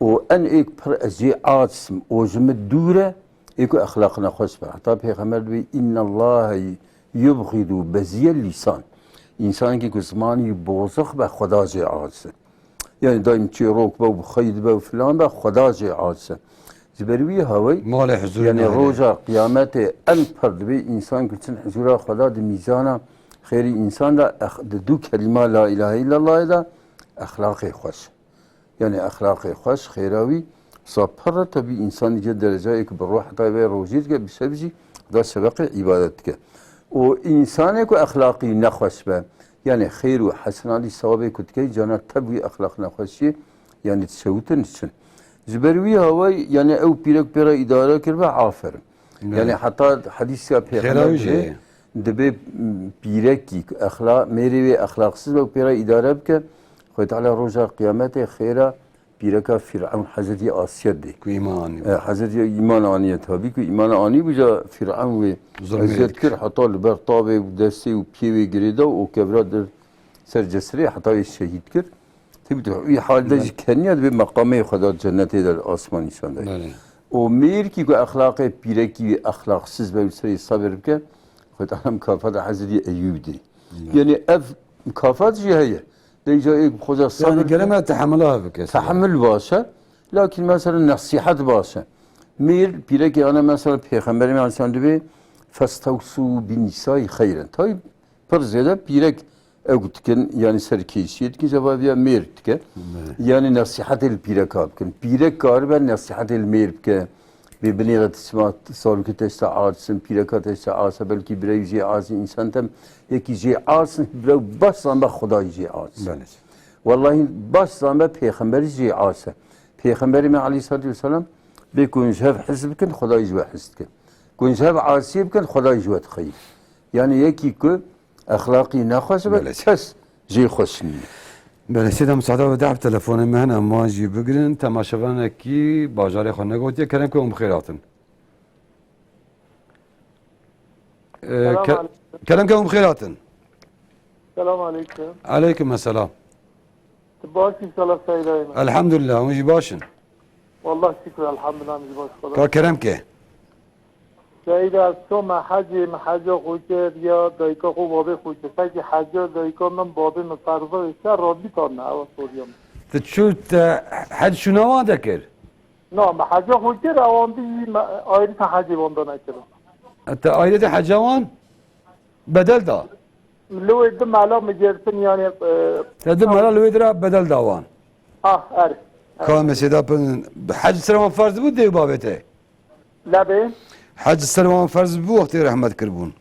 Û en ê ku pir ez jê aciz im, û ji min dûr e, ê ku exlaq nexweş be. Heta Pêxember dibê, "Înnellahe yubxidu beziyel lîsan." Însanekî ku zimanî wî bozix be, Xweda jê aciz e. Yani daîm çêrok be û bi xeyî dibe û filan be, Xweda jê aciz e. Ji ber wî hawey, Malê huzurê yani nahêle. Roja qiyametê en pir dibê însan ku çin huzura Xweda di mîzana xêrî însan de ex-, di du kelîma la ilahe illallahê de exlaqê xweş. Yani exlaqê xweş, xêra wî, wisa pir e, tebî însan dike derecayê ku bi rû heta vê rojî dike, bi şev jî da şeveqê îbadet dike. Û însanê ku exlaqî nexweş be, yani xêr û hesenatî sewabê ku dike, cana tev wî exlaq nexweşiyê, yani dişewitin diçin. Ji ber wî hawey, yani ew pîrek pê re îdare kiribe, aferin. Evet. Yani heta hedîsa Pêxember Xêra wî dibê, jê. Dibê, m, pîrekî ku exla-, mêrê wê exlaqsiz be û pê re îdare bike, Xwedê Teala roja qiyametê xêra pîreka Fîrewn Hezretî Asiyê dê. Ku îman anî. E, Hezretî îman aniye tabî ku îman anî bû ca Fîrewn wê Zulmê eziyet dikir. Kir, heta li ber tavê û destê û piyê wê girêda û kevra dir ser cesirê heta wê şehîd kir. Tê bi wî hal de jî keniya dibê meqamê Xweda cennetê de li asmanî şande. Belê. Û mêrkî ku exlaqê pîrekî wî exlaqsiz be û serê sebir bike, Xwedê Teala mukafata Hezretî Eyûb dê. Belê. Yani ev mukafat jî heye. Dê ca ê xweca Yani sabir gerek bike. Me tehemila bike. Tehemil baş e. Lakin mesela nesihet baş e. Mêr, pîrekê ana mesela Pêxemberê me aleyhisselam dibê, "Festewsû bin nisayî xeyren." Tabii pir zêde pîrek ew dikin, yani serkêşiyê dikin, cevabiya mêr dike. Evet. Yani nesihetê li pîreka bikin. Pîrek karibe nesihetê li mêr bike. Bê binêre ti çima salokê te işte aciz in, pîreka te işte aciz e, belkî birewî jê aciz in, însan tem yekî jê aciz in, birew baş zanbe Xwedayî jê aciz e. Belê. Wellahî baş zanbe Pêxemberî jê aciz e. Pêxemberê me aleyhissalatu vesselam bê ku hûn ji hev hez bikin, Xwedayî ji we hez dike. Ku hûn ji hev asiyê bikin, Xwedayî ji we dixeyî. Yani yekî ku exlaqî nexweş be, Belê. Kes jê xweş nîne. Belê, sêda misada ve dehf telefonê me hene, em wan jî bigirin. Temaşevanekî bajarê xwe negotiye, kerem ke hûn bi xêr hatin. Ee, Selam ke-, aleyküm. Kerem ke hûn bi xêr hatin. Selam aleyküm. Aleyküm selam. Baş inşallah Seydayê min. Elhamdülillah, hûn jî baş in. Wallah şükür, elhamdülillah, min jî baş. Ka kerem ke. Seyda, ez çûme hecê, min heca xwe kir, ya dayika xwe, babê xwe kir. Pekî heca dayika min, babê min ferz e, ser radî karine, ew e soruya min. Tu çû te hec şûna wan de kir? Na, min heca xwe kir, ewan dî me ayrî te hecê wan de nekir. Te ayrî te heca wan bedel da? Li wê di mela min girtin, yani, e, Te di mela li wê dira bedel da wan. Ah, er. Ka mesêda pin, hec ser wan ferz bû dê û bavê te? Lebê? Hec ser wan ferz bû wextê rehmet kiribûn.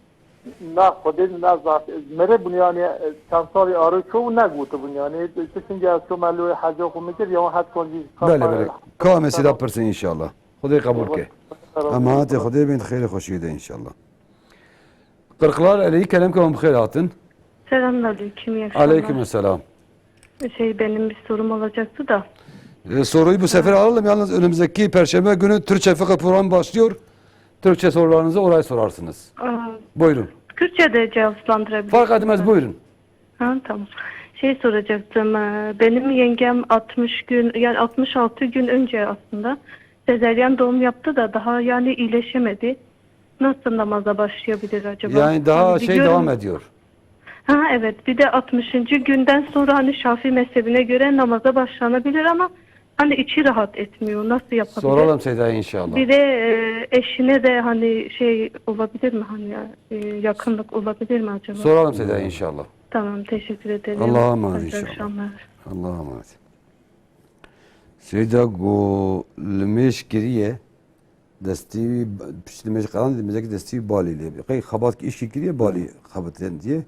Na, Xwedê ne zaf. Miribûn, yani, e, çend salî aro çû û negotibûn, yani. Tu çinkî ez çûme li wê heca xwe min kir, ya hec kon jî Belê, belê. Ka mesêda pirsin inşallah. Xwedê qebûl ke. Em hatê Xwedê bên xêrê xweşiyê de inşallah. Qirqlar Elî, kerem ke hûn bi xêr hatin. Selamünaleyküm, iyi akşamlar. Aleyküm selam. Şey, benim bir sorum olacaktı da. E, soruyu bu sefer alalım. Yalnız önümüzdeki Perşembe günü Türkçe fıkıh programı başlıyor. Türkçe sorularınızı oraya sorarsınız. Aa, Buyurun. Türkçe de cevaplandırabilirsiniz. Fark etmez, buyurun. Ha, tamam. Şey soracaktım. E, benim yengem altmış gün, yani altmış altı gün önce aslında sezaryen doğum yaptı da daha yani iyileşemedi. Nasıl namaza başlayabilir acaba? Yani daha Hani şey biliyorum. devam ediyor. Ha, evet. Bir de altmışıncı günden sonra hani Şafii mezhebine göre namaza başlanabilir ama hani içi rahat etmiyor. Nasıl yapabilir? Soralım Seyda'ya inşallah. Bir de, e, eşine de hani şey olabilir mi? Hani, e, yakınlık olabilir mi acaba? Soralım Seyda'ya inşallah. Tamam, teşekkür ederim. Allah'a emanet Hayırlı inşallah. akşamlar. Allah'a emanet. Seyda got li mêj kiriye, destî wî, piştî mêj qeran dî mêjekî destî wî balî lê. Qey xebat ki îşkî kiriye, balî xebitên diye.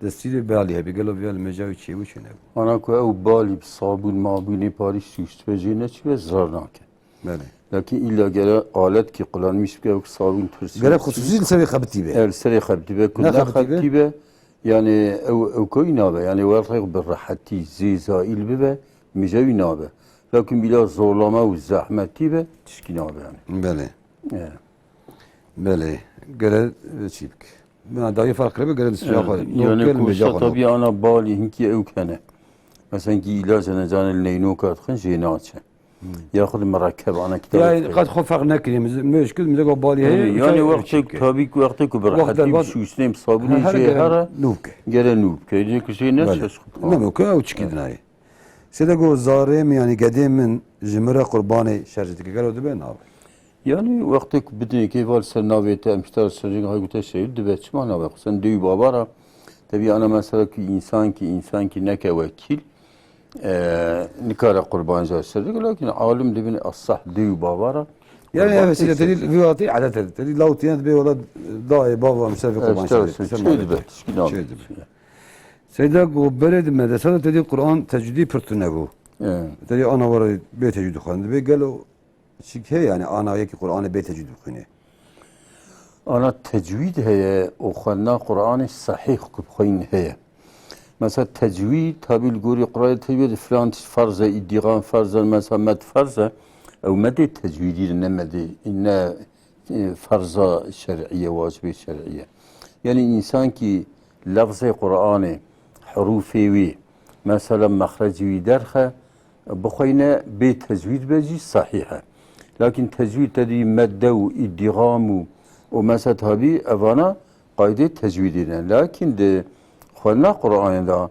Destî wî balî hebî. Gelo viya li mêja wî çêbû çênebû? Ana ku ew balî bi sabûn mabûnê parî şûştibe jê neçibe, zirar nake. Belê. Lakin îlla gere aletkî kullanmîş bike, wek sabûn, pirsî. Gere xusûsî li serê xebitî be. Ev li serê xebitî be, ku Ne xebitî be? nexebitî be, yani ew, ew koyî nabe. Yani wertê bi rehetî zê zaîl bibe, mije wî nabe. Lakin bila zorlama û zehmetî be, tişkî nabe yani. Belê. Evet. Belê. Gere çî bike. Bina dayê farq kirebe, gere disiya Evet. xwe. Yani Nokê li mêja koşa xwe tabii nabe. ana balî hinkî ew kene. Mesela hinkî îlac ne canê li neynoka dixin, jê naçe. Hmm. Yaxud mirekeb ana kitabê Ya dixin. qet xwe ferq nekirî, miz-, mêj kir, mizek balî heye, Yani, yani çay wextek çî bike. tabii ki wextek ku bi Wext rehetî derbat, bi şûştinê bi sabûnê her jê gere here, nû bike. gere nû bike. Jê ku jê ne Belê. şeş xwe Ne tamam. bike, ew çikî Evet. dinayê. Sêde got, zarê min, yani gedê min ji min re qurbanê şer jî dike. Gelo dibe nabe? Yani wextê ku bidinê kê val ser navê te, em ji te re şerîk hay ku te şehîd dibe, çima nabe? Xwe sen dê û bava re, tevî ana mesela ku însan ki, însan ki neke wekîl, e, nikare qurban jî ser dike, lakin alim dibin esah dê û bava re Yani qurban evet, tê size ser tedî dike. vî watî edet e. Tedî lawtiyen dibe wala dayê bava em ser vê E, qurban işte şer olsun, dike. Ser şey nabe dibe, tedî. tişkî nabe. Şey dibe. Seyda got, berê di medresa de tedî Quran tecwîdî pir tune bû. E. Tedî ana were bê tecwîd xwendibê. Gelo Çik heye, yani ana yekî Qur'anê bê tecwîd bixwîne? Ana tecwîd heye û xwendina Qur'anê sehîh ku bixwîn heye. Mesela tecwîd, tabî li gorî Qur'anê tecwîd filan tişt ferz e, îdîgam ferz e, mesela med ferz e. Ew medê tecwîdî ne medê, ne, e, ferza şer'î ye, wacibê şer'î ye. Yani însan kî lefzê Qur'anê, herûfê wî, mesela mexrecî wî derxe, bixweyne bê tecwîd be jî sehîh e. Lakin tecwîd te dî medde û îdîgam û, û mesela tabî evana qaydê tecwîdê ne. Lakin di xwendina Qur'anê de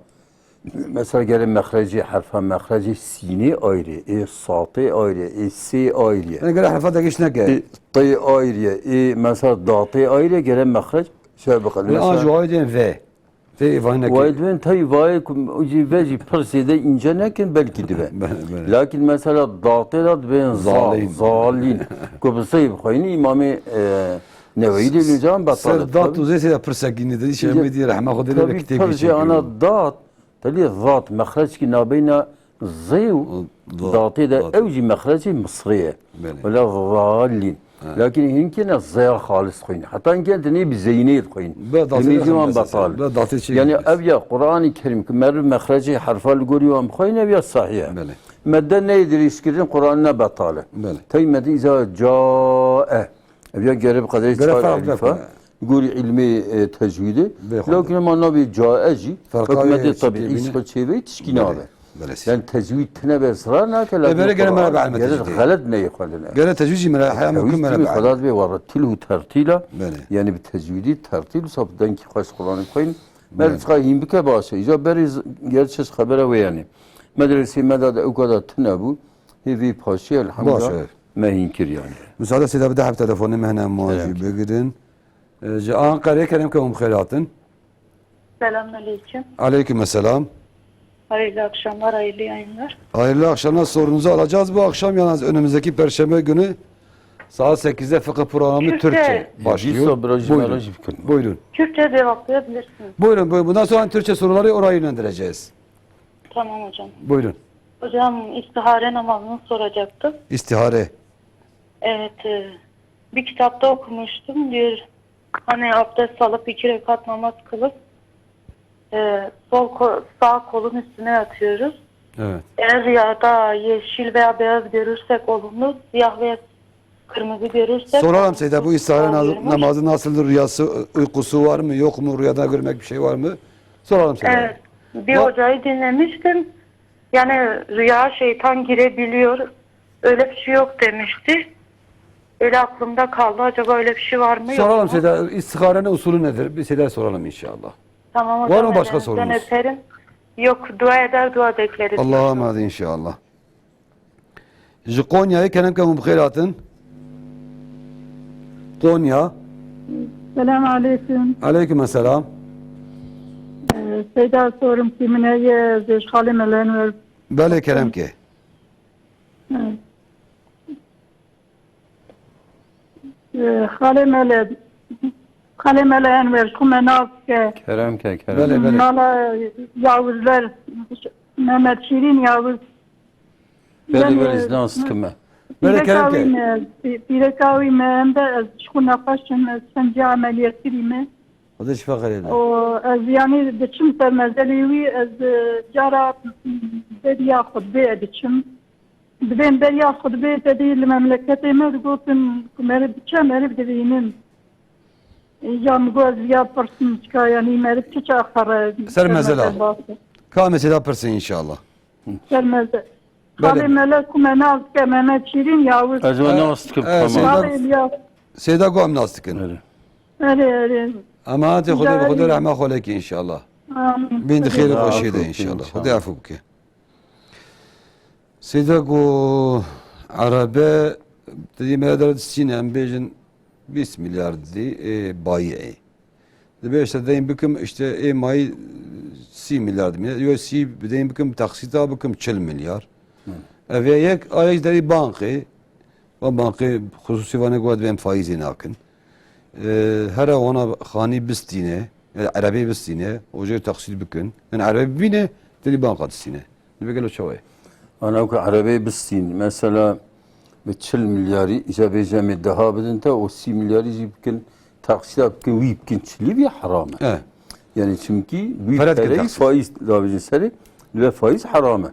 mesela gere mexrecê herfa, mexrecê sînê ayrê, ê satê ayrê, ê sê ayrê. Yani gere herfa te giş neke. Ê tê ayrê, ê mesela datê ayrê, gere mexrec şey biqin. Yani Mesela an ji wayê dên ve. Tê vay neke. Wayê dibên tey vayê ku jî ve jî pir zêde înce nekin, belkî dibe. Be-, be. Lakin mesela datê de dibên zal, Zalîn. zalîn. Ku bi zey bixweyînî Îmamê, e, Neweyî dê nûcan betal e. Ser dat û zê sê de pirsekî ne, didî Şêxê Medî rehma Xwedê lê Tabî kitêbê pir jê çêkirî. ana dat, tevî zat, mexreckî nabeyna zê û O, da-, datê de, dat. ew jî mexrecê Misrê ye. Belê. Wela zalîn. He. Lakin hinkî ne zeya xalis dixwîn. Heta hinkî ne tenê bi zeynê dixwîn. Be, datê Demê de jî wan hemle betal. Be, datê çê Yani girmiş. ev ya Qur'anî Kerîm ki meriv mexrecê herfa li gorî wan bixwîn, ev ya sahih e. Belê. Medde neyê dirêjkirin Qur'an ne betal e. Belê. Tey medde îza cae. Ev ya gere bi qederê Gere çar farq elifa. nekine. Gorî ilmê, e, tecwîdê. Bê xwe Lakin de. ema navê cae jî, Ferqa hikmetê wê tabiî çi têbîne? xwe çêvê tişkî Belê. nabe. Belê. Yani tecwîd tine be ısrar nake, E, lakin belê, gene Kur'an merabe elbette gelir ciddi. Xelet neyê xwendine. Gene tecwîd jî mera-, heyama Tecwîd müküm merabe tîmî elbette. Xweda dibê warre, tilhu tertîla. Belê. Yani bi tecwîdî tertîl, wisa bi dengî xweş Kur'anê bixwîn. Belê. Mer çiqa hîn bike baş e. Îca berê z-, gerçi xebera wê yani. Medresê me da de ew kadar tine bû. Hê vî paşî elhamdulillah Baş e. me hîn kir yani. Müsaade seyda bir daha bir telefonê me hene ma jî Selam. bigirin. E, ji Ankara'ya kerem ke hûn bi xêr hatin. Selamünaleyküm. Aleyküm selam. Hayırlı akşamlar, hayırlı yayınlar. Hayırlı akşamlar. Sorunuzu alacağız bu akşam. Yalnız önümüzdeki perşembe günü saat sekizde fıkıh programı Türkçe. Türkçe başlıyor. Dîsa biraz jî Buyurun. Merajî bikin. Buyurun. Türkçe cevaplayabilirsiniz. Buyurun, buyurun. Bundan sonra Türkçe soruları oraya yönlendireceğiz. Tamam hocam. Buyurun. Hocam, istihare namazını soracaktım. İstihare. Evet, e, bir kitapta okumuştum. Diyor, hani abdest alıp iki rekat namaz kılıp, e, sol ko-, sağ kolun üstüne yatıyoruz. Evet. Eğer rüyada yeşil veya beyaz görürsek olumlu, siyah veya kırmızı görürsek Soralım olumsuz Seyda, bu istihare naz-, oluyormuş. namazı nasıldır? Rüyası, uykusu var mı, yok mu? Rüyada görmek bir şey var mı? Soralım Seyda. Evet, bir Va- hocayı dinlemiştim. Yani rüya şeytan girebiliyor. Öyle bir şey yok demişti. Öyle aklımda kaldı. Acaba öyle bir şey var mı, yok Soralım mu? Seyda, istiharenin usulü nedir? Bir Seyda soralım inşallah. Tamam Var hocam, mı başka ellerinizden sorunuz? öperim. Yok, dua eder, dua bekleriz. Allah'a emanet inşallah. Ji Konya'yı kerem ke hûn bi xêr hatin. Konya. Selam aleyküm. Aleyküm selam. Ee, Seyda sorum ki min heye, ez ji Xalê Mele Enwer. Belê kerem ke. Evet. Ee, Xalê Mele, Xalê Mele Enwer, ku me nas ke. Kerem ke, kerem. Belê, belê. Mala Yavuzler, Mehmet Şirin Yavuz. Belê, Yani, belê, ez nas dikim me. Belê, pîreka kerem wî ke. me, pî-, pîreka wî me, em de ez ji xwe nexweş im, ez çend cî emeliyet kirî me. Xwedê şifa xêrê de. O, ez yani diçim ser mezelê wî, ez, e, cara beriya xutbê diçim. Dibêm beriya xutbê te dî li memleketê me digotin ku meriv biçe, meriv dibînin. Ya min got ez viya pirsim çika, yani meriv çi çax here? Ser mezela. Ka mesela pirsin inşallah. Ser meze-, Belê. Xalê Mele ku me nas ke Mehmet Şirin Yavuz. Ez wan nas dikim, E, tamam. Seyda, Xalê Seyda ku em nas dikin. Erê. Erê, erê. Emanetê Xwedê bi Xwedê Cahil. rehma xwe leke inşallah. Amin. Bin di xêr û Ya, xweşiyê de amin. inşallah. Xwedê efû bike. Seyda ku erebe, te dî me dere distîne, em bêjin bîst milyar dî, ê, bayî ê. Dibe işte deyn bikim, işte ê mayî sî milyar dî. Yo sî bi deyn bikim, taksîta bikim çil milyar. Hı. Ev ya yek, a yek derî bankê. Van bankê xusûsî vane ku divên faîzê nakin. Ee, here wana xanî bistîne, yani erebê bistîne, û jê taksît bikin. Yani erebê bibîne, derî banka distîne. Dibe gelo çawa ye? Ana ku erebê bistîn, mesela bi çil milyarî, îca bêje em ê deha bidin te, o sî milyarî jî bikin, taksîta bikin, wî bikin çilî, vî heram e. E. Yani çimkî wî Pere dikin pereyî taksît. Faîz davêjin serê, li ve faîz heram e.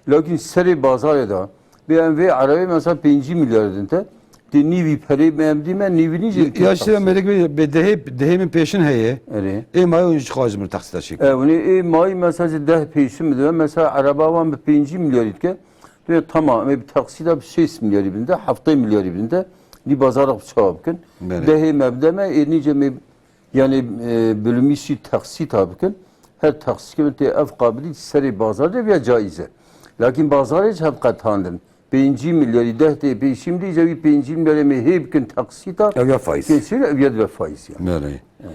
Lakin serê bazarê de, bê em vê erebê mesela pêncî milyar din te, Di nîvî perê me em dî me, nîvî nî jê Ya, ya işte, melek bê, bê dehê, dehê min pêşin heye. Erê. Ê mayî ji xwe ji min taksîta çêkir. E, hûn ê, ê mayî mesela ji deh pêşin min dibe, mesela ereba wan bi pêncî milyarî dike. Dibe tamam, em ê bi taksîta bi şêst milyarî bin de, heftê milyarî bin de, nî bazara xwe çawa bikin. Belê. Dehê me bide me, ê nî cem ê Yani, e, bilmîşî taksîta bikin. Her taksîkê min tê ev qabilî serê bazar de viya caiz e. Lakin bazarê ji hev qetandin. Pêncî milyarî deh tê pêşîm dî, cewî pêncî milyarê me hê bikin taksîta. Ev ya faiz. Kesin ev ya dibe faiz ya. Belê. Evet.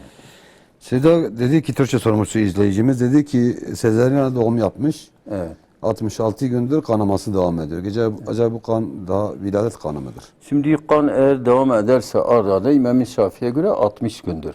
Seyda dedi ki, Türkçe sormuştu izleyicimiz, dedi ki sezaryen doğum yapmış. Evet. Altmış altı gündür kanaması devam ediyor. Gece acaba bu kan daha wiladet kanı mıdır? Şimdi kan eğer devam ederse arda da İmam-ı Şafii'ye göre altmış gündür.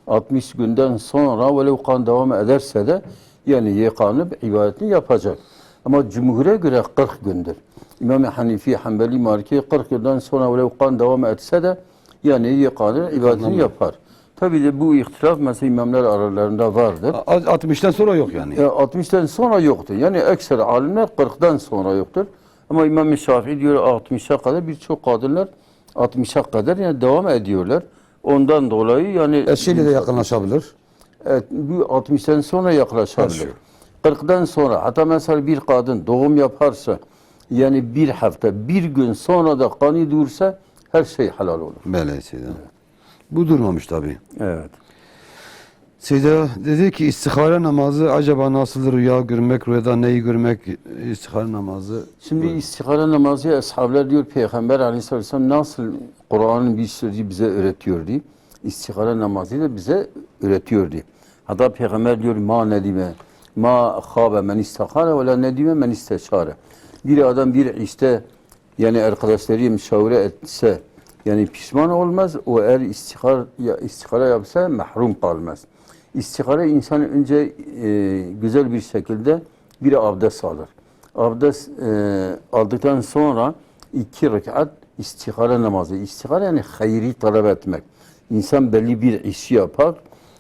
Altmış günden sonra velev kan devam ederse de yani yıkanıp ibadetini yapacak. Ama cumhure göre kırk gündür. İmam-ı Hanifi, Hanbeli, Maliki kırk günden sonra velev kan devam etse de yani yıkanır, ibadetini Tamam. yapar. Tabii de bu ihtilaf mesela imamlar aralarında vardır. A-, altmıştan sonra yok yani. E, altmıştan sonra yoktur. Yani ekser alimler kırktan sonra yoktur. Ama İmam-ı Şafii diyor altmışa kadar, birçok kadınlar altmışa kadar yani devam ediyorlar. Ondan dolayı yani Eşiyle de yakınlaşabilir. Evet, bu altmıştan sonra yaklaşabilir. Tabii. Kırktan sonra, hatta mesela bir kadın doğum yaparsa, yani bir hafta, bir gün sonra da kanı dursa, her şey helal olur. Belê, Seyda. Bu durmamış tabii. Evet. Seyda dedi ki, istihare namazı acaba nasıldır? Rüya görmek, rüyada neyi görmek, istihare namazı? Şimdi istihare namazı ashablar diyor, Peygamber aleyhisselam nasıl Kur'an'ın bir sözü bize öğretiyordu. İstihare namazı da bize öğretiyordu. Hatta Peygamber diyor, ma nedime, ma khabe men istihare ve la nedime men isteşare. Bir adam bir işte, yani arkadaşları müşavere etse, yani pişman olmaz. O eğer istihar, ya, istihara yapsa mahrum kalmaz. İstihara insan önce e, güzel bir şekilde bir abdest alır. Abdest e, aldıktan sonra iki rekat istihara namazı. İstihara yani hayri talep etmek. İnsan belli bir işi yapar.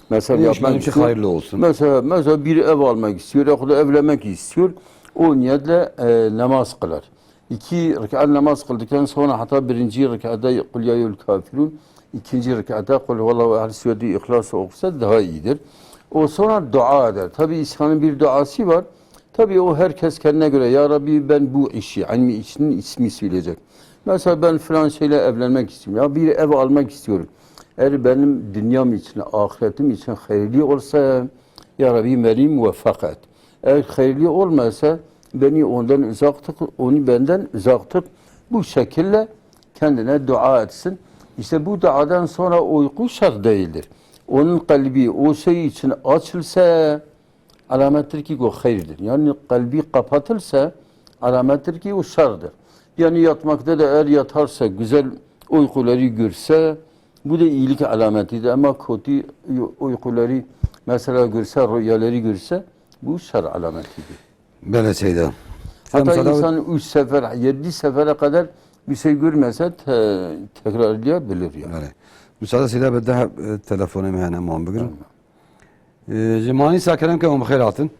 Mesela Bu iş yapmak benim için istiyor. Hayırlı olsun. Mesela, mesela bir ev almak istiyor, yahut da evlenmek istiyor. O niyetle e, namaz kılar. İki rekat namaz kıldıktan sonra hatta birinci rekatta Kul ya eyyuhel kafirun, ikinci rekatta Kul huvallahu ehad, Sureyi İhlas okursa daha iyidir. O sonra dua eder. Tabi İsa'nın bir duası var. Tabi o herkes kendine göre, ya Rabbi ben bu işi, ilmi işinin ismi söyleyecek. Mesela ben filan şeyle evlenmek istiyorum. Ya bir ev almak istiyorum. Eğer benim dünyam için, ahiretim için hayırlı olsa, ya Rabbi beni muvaffak et. Eğer hayırlı olmasa, beni ondan uzak tut, onu benden uzak tut. Bu şekilde kendine dua etsin. İşte bu duadan sonra uyku şer değildir. Onun kalbi o şey için açılsa, alamettir ki o hayırdır. Yani kalbi kapatılsa, alamettir ki o şerdir. Yani yatmakta da eğer yatarsa, güzel uykuları görse, bu da iyilik alametidir. Ama kötü uy-, uykuları, mesela görse, rüyaları görse, bu şer alametidir. Belê Seyda. Hatta Sen insan üç sefer, yedi sefere kadar bir şey görmese te-, tekrarlayabilir yani. Belê. Müsaade Seyda, bir daha e, telefonê me hene, man bigirin. Tamam. E, ji Manîsa kerem ke hûn bi xêr hatin.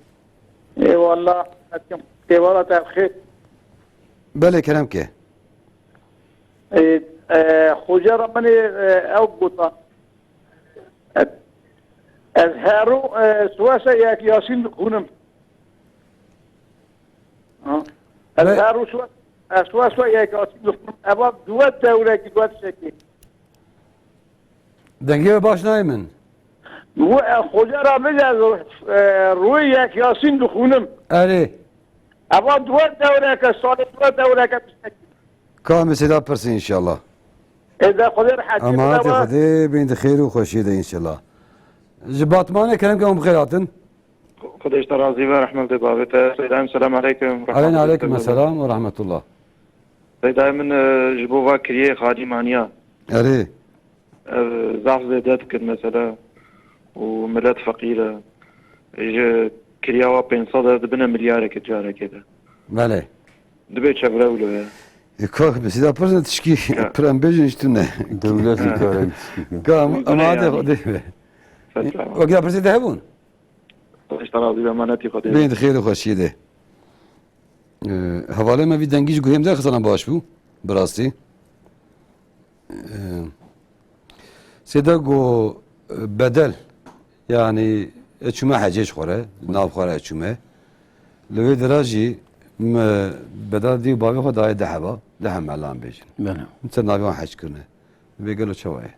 Eyvallah. Eyvallah, te bi xêr. Belê, kerem ke. E, e, Xoca re min ê, e, ew gota. E, ez her rû, e, swesa yek Yasîn dixwînim. Ha? Ez Be- her rû swe-, ez swesa yek Yasîn dixwînim. Eva duwe dewrekî, duwe tiştekî. Dengê we baş nayê min. Wi, e, Xoca ra bide, e, rûyê yek Yasîn dixwînim. Erê. Eva duwe dewreke, salê duwe dewreke tiştekî. Ka em ê Seyda pirsin inşallah. Ê de Xwedê rehetî Ama bide hatê we. Xwedê bên di xêr û xweşiyê de inşallah. Ji Batmanê kerem ke hûn bi xêr hatin. Xwedê ji te razî be, rehmet bê bavê te. Seyda, selam aleykum. Aleyna aleykum selam ve rahmetullah. Seyda min, e, ji bo va kiriyê xalî maniya. Erê. Ev zaf zêde dikin mesela. Û milet feqîr e. Ji kiriya wa pênc sed e dibine milyareke carekê de. Belê. Dibê çevre wilo ye. E, kak, bi sida pirsin tişkî Ka- pir em bêjin ji tune. Dewlet Ha. Kare tişkî. Ka, em, Ucune em hate yani. Xwedê be. Selam. Wekî pirsê de hebûn? Xwedê ji te razî be, emanetî Xwedê. Bên di xêr û xweşiyê de. Ee, hevalê me vî dengî ji guhê min derxistina baş bû, bi rastî. Ee, Sêda got, e, bedel, yanî, ez çûme hecê ji xwe re, nav xwe re ez çûme. Li wê dira jî me bedel dî û bavê xwe daye deh heba, deh heba em bêjin. Belê. Min ser navê wan hec kirine. Vê gelo çawa ye?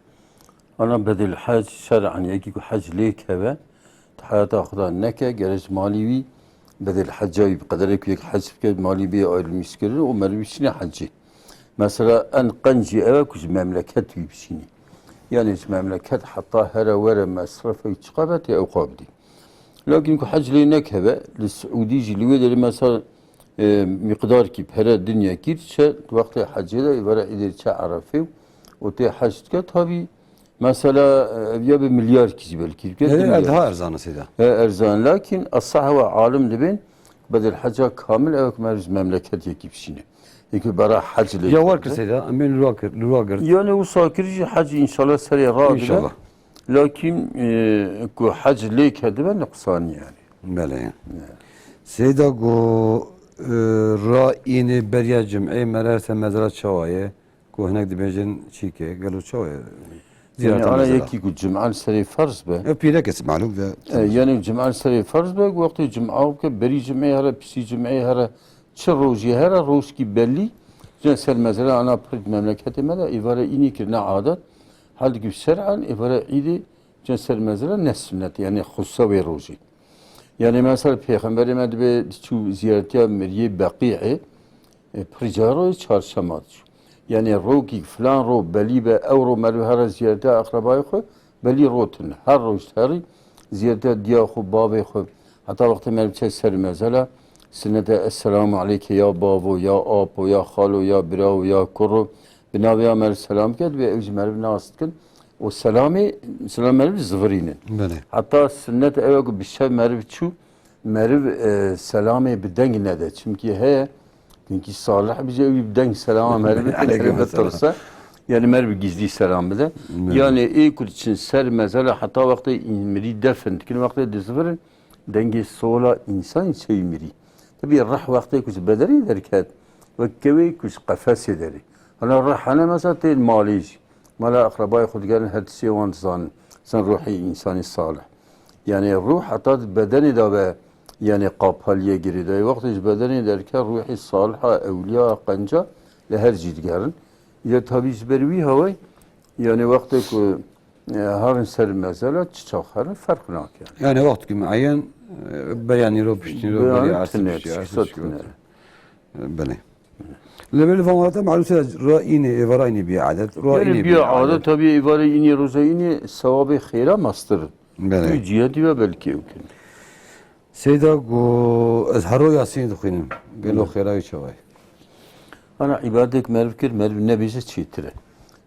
Ana bedel hec şer'an, yekî ku hec lê keve, di heyata xwe de neke, gere ji malî wî bedel heca wî bi qederê ku yek hec bike, malî bê ayrılmış kirin û merivî şîne hecî. Mesela en qencî ew e ku ji memleket wî bişînî. Yani ji memleket heta here were mesrefê çiqa be tê ew qa bidî. Lakin ku hec lê nekeve, li Siûdî jî li wê derê mesela, e, miqdarkî pere dinya kir, çe wextê hecê de, êvara êdê çe Erefê û tê hec dike, tabî mesela, e, ev ya bi milyar kî jî belkî dike, Evet, dinya. Daha erzan e Seyda. E, erzan. Lakin esah ve alim dibên, bedel heca kamil ew ku merz memleket yekî bişîne. Yekî bera hec lê Ya war kir. Kir Seyda, em bên lûra kir, lûra girt. Yani wisa kir jî hec inşallah serê radibe. İnşallah. Lakin, e, ku hec lê kedibe nuqsanî yani. Belê. Ya. Seyda got, e, ra înê beriya cimê mere ser mezra çawa ye? Ku hinek dibêjin çîke, gelo çawa ye? Ziyareta mezela. Yekî ku cuma li serê ferz be. Ev pîrek e, malûm ve. E, yani cuma li serê ferz be, wextê cuma bike, berî cumê here, piştî cumê here, çi rojê here, rojkî belî. Cen ser mezela ana pir memleketê me de êvara înî kirine adet. Hal dikî şer'an êvara îdê cen ser mezela ne sunnet, yani xusa wê rojê. Yani mesela Pêxemberê me dibe diçû ziyaretiya miriyê Beqî'ê, e, pirca royê çarşema diçû. Yani rokî filan ro belî be, ew ro meriv here ziyaretiya eqrebayê xwe, belî ro tune. Her roj herî ziyaretiya diya xwe, bavê xwe. Heta wextê meriv çe ser mezela, sinnete esselamu aleyke ya bavo, ya apo, ya xalo, ya birao, ya kuro. Bi navê ya meriv selam ke, dibe ew jî meriv nas dikin. O selamê, selam meriv zivirînin. Belê. Heta sinnet ew e ku bi şev meriv çû, meriv, e, selamê bi deng nede. Çimkî heye, hinkî salih bije, ew bi deng selama meriv bide, Aleyküm meriv selam. Bitirse. Yani meriv gizlî selam bide. Belê. Yani ê ku diçin ser mezela heta wextê în-, mirî defin dikin, wextê dizivirin, dengê sola însan çewî mirî. Tabii rih wextê ku ji bedenê derket, wek kewê ku ji qefesê derê. Hana rih hene mesela tên malê jî. Mala eqrebayê xwe digerin, her tiştê wan dizanin. Sen ruhê însanê salih. Yani ruh heta di bedenê de be, yani qapaliye girê de. Wextê ji bedenê derke ruhê saliha, ewliya, qenca li her cî digerin. Ya tabii ji ber wî hewayî, yani wextê ku, e, herin ser mezela çi çax herin ferq nake. Yani wextkî mueyen, e, beyanî ro piştî ro, beyanî berî asî tune, piştî asî tune. Belê. Li ber van welata malûm se ra înê, êvara înê bî adet. Ra Yani înê bî bî adet, adet. Tabii êvara înê, roja înê sewabê xêra mestir. Belê. Tu cihetiya belkî ew kin. Seyda go ez hero Yasînê dixwînim. Gelo Belê. Xêra wî çawa ye? Ana îbadetek meriv kir, meriv nebêje çêtir e.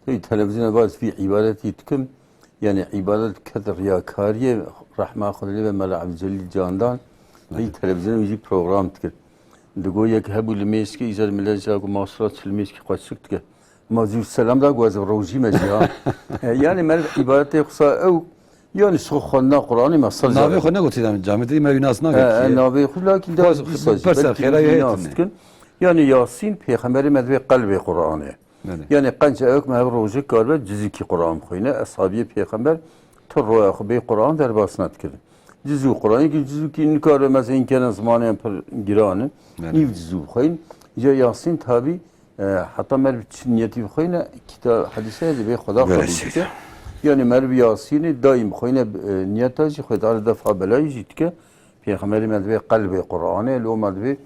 Hey, televizyona va ez vî îbadetî dikim. Yani îbadet ket riyakariyê, rehma Xwedê lê be Mela Ebdulcelîl Candan, vî Belê. Televizyonê wî jî program dikir. Digo yek hebû li Mêskê, îcar millet ja ku masra çi li Mêskê xweşik dike. Ma zû selam da ku ez rojî me jî ha. E, yani meriv îbadetê xwisa ew, yani ji xwe xwendina Qur'anê me saz Navê xwe negotî da, camê te me wî nas nake E, e, kî ye. Navê xwe lakin da Xwe dîsa jî perser belkî xêra wî ye nas tune. Dikin. Yani Yasîn pêxemberê me divê qelbê Qur'anê. Belê. Yani qenc ewek me hev rojek karibe cizîkî Quran bixwîne. Eshabiyê Pêxember tu roya xwe bê Quran derbas nedikirin. Cizû Quran, yekî cizûkî nikaribe mesela înkene zimanên pir giran in. Belê. Nîv cizû bixwîn. Ya Yasîn tabî, e, heta meriv çi niyetî bixwîne, kita hedîse dibê Xweda Belê qebûl seyda. Dike. Yani meriv Yasînê daîm bixwîne, e, niyeta jî Xwedê Teala defa belayî jî dike. Pêxemberê me divê qelbê Quranê, lo me divê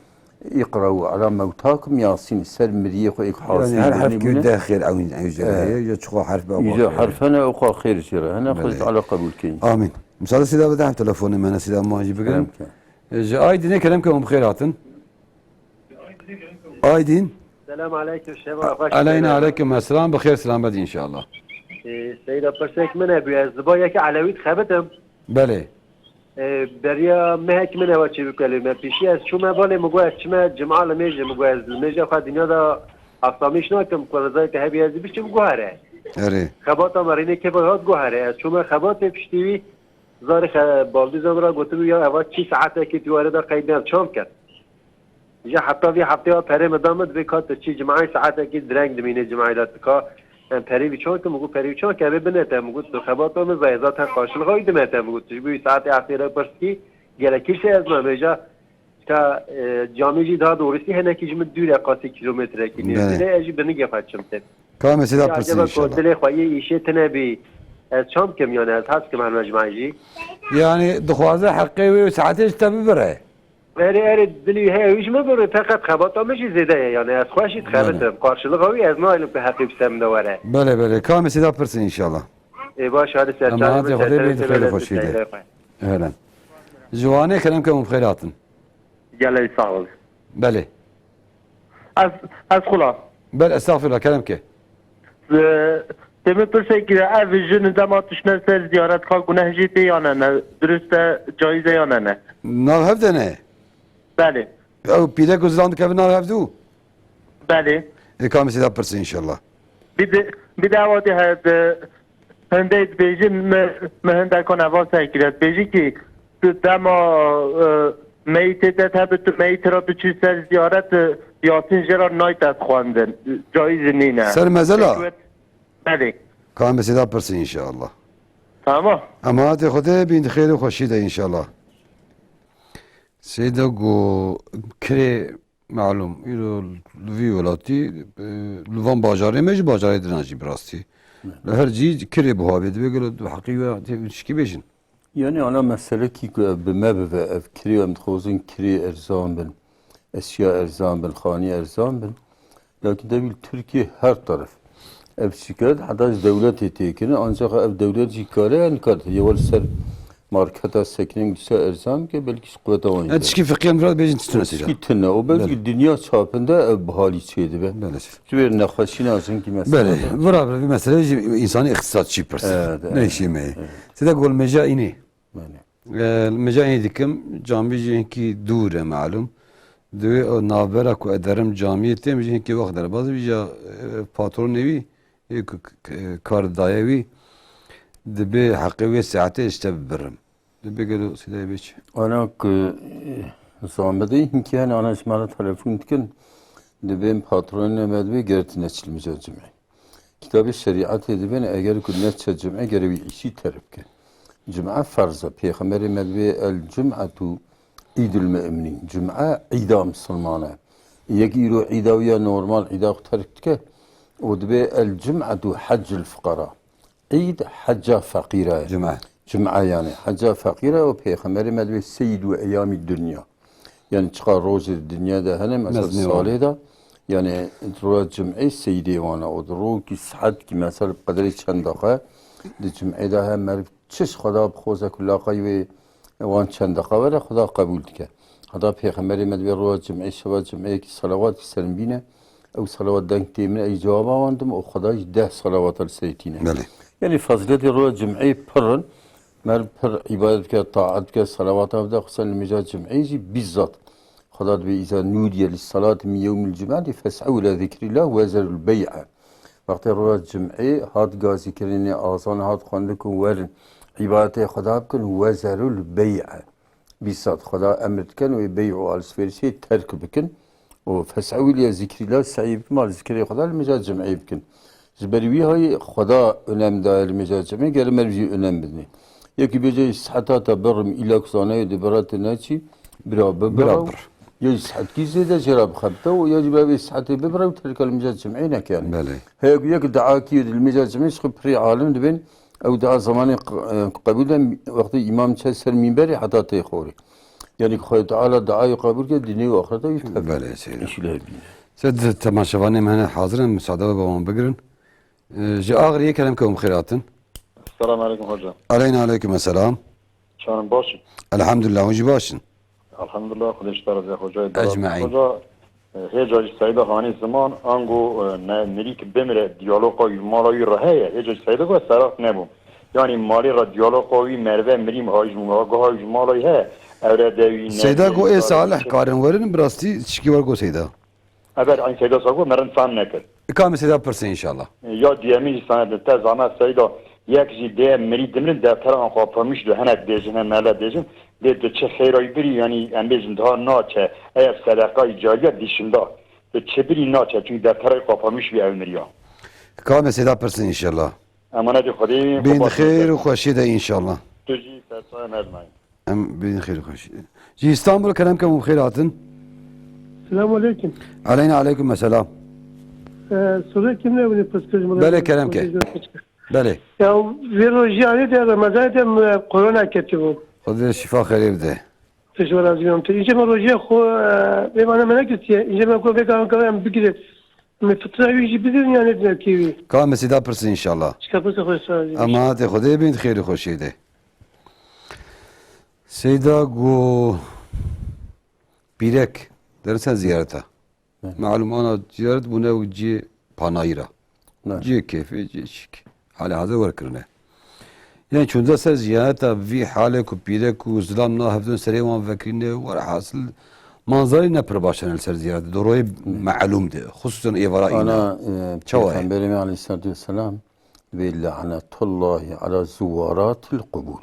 Îqreû ala mewtakum Yasîn, ser miriyê xwe êk Yani hasî her herf ki bûne. Deh xêr ew, ew jê Ee. Heye, ya çiqo herf be Îca xêr. Herfene ew xwe xêr jê re hene, Xwedê Belê. Teala qebûl keyî. Amîn. Misal sida bide hem telefonê me, ne sida ma jî bigirin. Kerem ke. E, ji Aydînê kerem ke hûn bi xêr hatin. Aydîn. Selam aleykum, şeva xweş. Aleyna aleykum esselam, bi xêr selamet inşallah. Ee, Seyda pirsek min e, bu ez diba yek Elewî dixebitim. Belê. E, beriya mehek min ewa çêbû kelê me. Pêşî ez çûme balê, min got ez çime cima li mêjê, min got ez li mêja xwe dinya de haftamîş nakim, ku rizayeke hebî ez ê biçim guhere. Erê. Xebata me rînê kê hat guhere. Ez çûme xebatê piştî wî zarê xe-, baldîza min re gotibû ya eva çî saetekê tu were de qeyd ne çam ket. Ji heta vî hefteya perê min da min, divê ka tu çî cimayê saetekî direng dimînê cimayê de tu ka, em perê wî çan kim, min got perê wî çan ke, em ê binete, min got tu xebata min zayê zaten qarşilixa wî dimete, min got tu ji bo wî saetê heftê re pirs kî, gelekî se ez me, mêja ka, e, camê jî daha doğrusu hinekî ji min dûr e, qasî kilometrekî nêzî Belê. Ne, ez jî binigê xwe çim tê. Ka mesela Ya pirsî acaba inşallah. Dilê xwe yê îşê tine bî, ez çam kim yani, ez hez kim her me ji me jî. Yani dixwaze heqê wê û saetê ji te bibire. Erê, erê, dilî heye wî ji min bibî, feqet xebata min jî zêde ye, yani ez xweş jî Belê. Dixebitim. Qarşilixa wî ez naylim ku heqî bi ser min de were. Belê, belê. Ka em ê sêda pirsin inşallah. Ê, baş, hadi ser çavê Emanet min, Xwedê ser bê, di xêr û xweşî de. Xeyr. Ehlen. Ji Wanê kerem ke hûn bi xêr hatin. Gelek sağ ol. Belê. Ez, ez xula. Bel, estağfirullah, kerem ke. Ee, Te min pirsek kire, ev jin dema tiştine ser ziyaret xwe guneh jî tê ya ne, ne, dirust e, caiz e ya ne, ne? Nav hev de ne? Belê. Ew pîrek û zilam dikevin nav hev dû? Belê. Ê, ka em ê sêda pirsin inşallah. Bir de, bir de ewa de he, de, hindê dibêjin mi, mi hindekon eva ser kire. Dibêjin ki, tu dema, e, meytê te hebe tu meytê re biçî ser ziyaret, e, Yasin jê re nayte xwendin. Caiz nîne. Ser mezela? Belê. Ka em bi Seyda pirsin înşallah. Tamam. Emanetê Xwedê bin, di xêr û xweşî de înşallah. Seyda got, kirê malûm, îro li vî welatî, e, li van bajarê me jî, bajarê din jî bi rastî. Li her cî kirê buha bê, divê gelo bi heqî we tê şikî bêjin. Yani ana mesele ki ku ev bi me bibe, ev kirê, em dixwazin kirê erzan bin, eşya erzan bin, xanî erzan bin. Lakin devî li Tirkiye her taraf. Ev şikayet heta ji dewletê tê kirin, ancak ev dewlet jî kare, yani kar, ya li ser marketa sekinên wisa erzan bike, belkî ji quveta wan jî. Tişkî fiqî em biraz bêjin tiştine sêca. Tişkî tune. O belkî dinya çapında ev bihalî çêdibe. Belê. Tu wê nexweşîna jinkî mesela. Belê. Vira bir mesele jî însanî îqtisad çî pirse. Evet, evet. Ne işê me. Evet. Sêda got li mêja înê. Belê. E, li mêja înê dikim, camî jî hinkî dûr e malûm. Divê o navbera ku e derim camiyê têm jî hinkî wext derbas bî, ja, e, patronê wî, ê ku k-, k-, kar daye wî, dibê heqê wê saetê ji te bibirim. Dibê gelo Sêdayê bê çi? Ana ku, e, zamedê hinkî hene, ana ji me re telefon dikin, dibên patronê me dibê girtine çilmîca cimê. Kitabê şerîetê dibên eger ku neçe cimê gere wî îşî terk bike. Cim'e ferz e. Pêxemberê me dibê el cum'etu îdul mu'minîn. Cim'e îda misilman e. Yek îro îda wî ya normal, îda xwe terk dike û dibê el cum'etu heccul fuqara. Îd hecca feqîra ye. Cum'e. Cum'e yani hecca feqîra ye û Pêxemberê me dibê seyyidû eyamî dunya. Yani çiqa rojê di dinya de hene, mesela salê de, yani roja cum'ê seyyidê wan e. Û di rokî saetkî mesela bi qederê çend deqe di cum'ê de he meriv çi ji Xweda bixwaze ku laqay wê wan çend deqa were, Xweda qebûl dike. Heta Pêxemberê me dibê roja cum'ê, şeva cum'eyekî selawat ser min bîne. Ew selawat deng tê min, ey cewaba wan dim û Xweda jî deh selawata li serê tîne. Belê. Yani fezîletê roja cum'ê pir in. Meriv pir îbadet bike, taat bike, selawata bide, xusûsen li mêja cum'ê jî bîzzat. Xweda dibê îza nûdiye li salati min yewmil cum'etî fes'ew ila zikrillah we zerul bey'e. Wextê roja cum'ê hat gazîkirinê, azan hat xwendin ku werin îbadetê Xweda bikin, we zerul bey'e. Bîsat Xweda emir dikin wê bey û alişverişê terk bikin û fes'ew ilî zikrî la seyî bikin, mal zikrê Xweda li mêja cim'ê bikin. Ji ber wî hayî Xweda önem daye li mêja cim'ê, gere meriv jî önem bidinê. Yekî bêje ji seheta te birim, îla ku zanayê di bira te neçî, bira bibira. Bira bir. Ya ji sehetkî zêde jê re bixebite û ya jî bi vê sehetê bibira û terka li mêja cim'ê neke yani. Belê. Heye ku yek dua kî li mêja cim'ê ji xwe pirî alim dibên, Ew dua zemanê q-, e, qebûl e, wextê îmam çe ser mînberê heta tê xorê. Yanî Xwedê Teala duayê qebûl ke, dinyê û axireta wî tev. Belê, seyda. Îşî li hev bîne. Sed temaşevanê me hene hazir in, müsaade be wan bigirin. E, ji Agiriyê kerem ke hûn bi xêr hatin. Selamun aleyküm hocam. Aleyna aleyküm selam. Çanin baş in? Elhamdülillah, hûn jî baş in. Elhamdülillah, Xwedê ji te razî, hocayê Ecmaîn. Hoca, e, hêca ji Seyda Hanî ziman, ango, e, ne, mirî ki bimire, diyaloga wî mala wî re heye, hêca ji Seyda got, seraq nebûm. Yanî malê re diyaloga wî merve mirî hayî ji mala, got hayî ji mala wî heye, ewre de wî ne. Seyda got, ê salih karin werin, bi rastî tişkî wer got Seyda. Eber eyn Seyda Sago me rind fehm nekir. Ka em Seyda pirsin înşallah. Ya duyemîn jî sana de te zana Seyda yek jî dê mirî dimirin deftera an xwe pamîş do henek dêjin hem mele dêjin dê tu çi xêra wî birî yanî em bêjin daha naçe ev sedeqayî cariye dişinda tu çi birî naçe çünkü deftera wî xwe pamîş bî ev miriya. Ka em Seyda pirsin înşallah. Emanetê Xwedê. Bin xêr û xweşî de înşallah. Tu jî sersaye mezmayî. Em bêjin xêr û xweş. Ji Îstanbul kerem ke hûn bi xêr hatin. Selamun aleyküm. Aleyna aleyküm selam. Ee, soru kim ne bunu pıskırcı mı? Belê, kerem ke. Belê. Ya, bir rojiyanı de Ramazan de, e, korona keti bu. Xwedê şifa xêrê bide. Teşekkür ederim. İnce ben rojiya xo, e, ve bana merak etti. İnce ben ko ve kan kan bir gire. Me fitra wî jî bidin ya ne dine kêwî. Ka em Seyda pirsin înşallah. Şika pirsa xwe sazî. Emanetê Xwedê bin, xêr û xweşiyê de. Seyda got, pîrek derin ser ziyareta. Hı. Malum ana ziyaret bûne û cihê panayîra. Ne. Cihê keyfê, cihê şik. Halê hazir wer kirine. Yanî çûnde ser ziyareta vî halê ku pîrek û zilam nahevdin serê wan vekirîne, werhasil manzarî ne pir baş hene li ser ziyaretê. Doroyê melûm de, xusûsen êvara îna. Ana, e, çawa ye? Pêxemberê me aleyhissalatu vesselam vê lanetullahi ala zuwaratil qubur.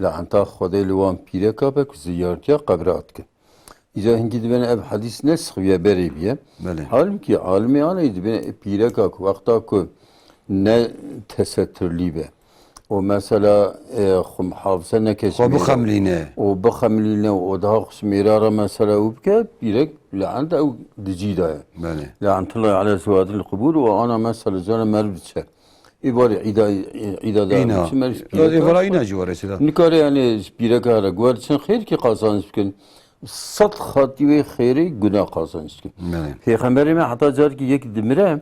Laneta Xwedê li wan pîreka be ku ziyaretiya qebra dikin. Îca hinkî dibêne ev hedîs ne sixwiye berê bîye. Belê. Halbûkî alimê anayî dibêne pîreka ku wexta ku ne tesettürlî be. Û mesela, e, xwe muhafaza neke ji Xwe mêra. bixemlîne. Û bixemlîne û daha xwe ji mêra re mesela û bike, pîrek le'ent ew di cî de ye. Belê. Le'entullahi ala zuwadil qubur û ana mesela cana meriv diçe. Ê barê îda, îda da Îna. Çi meriv pîrek Ê vara îna jî were sida. Nikare yani ji pîreka re guher çin xêrkî qazanç bikin. Sed xatî wê xêrê guna qazanç dikin. Belê. Pêxemberê me heta carkî yek dimire,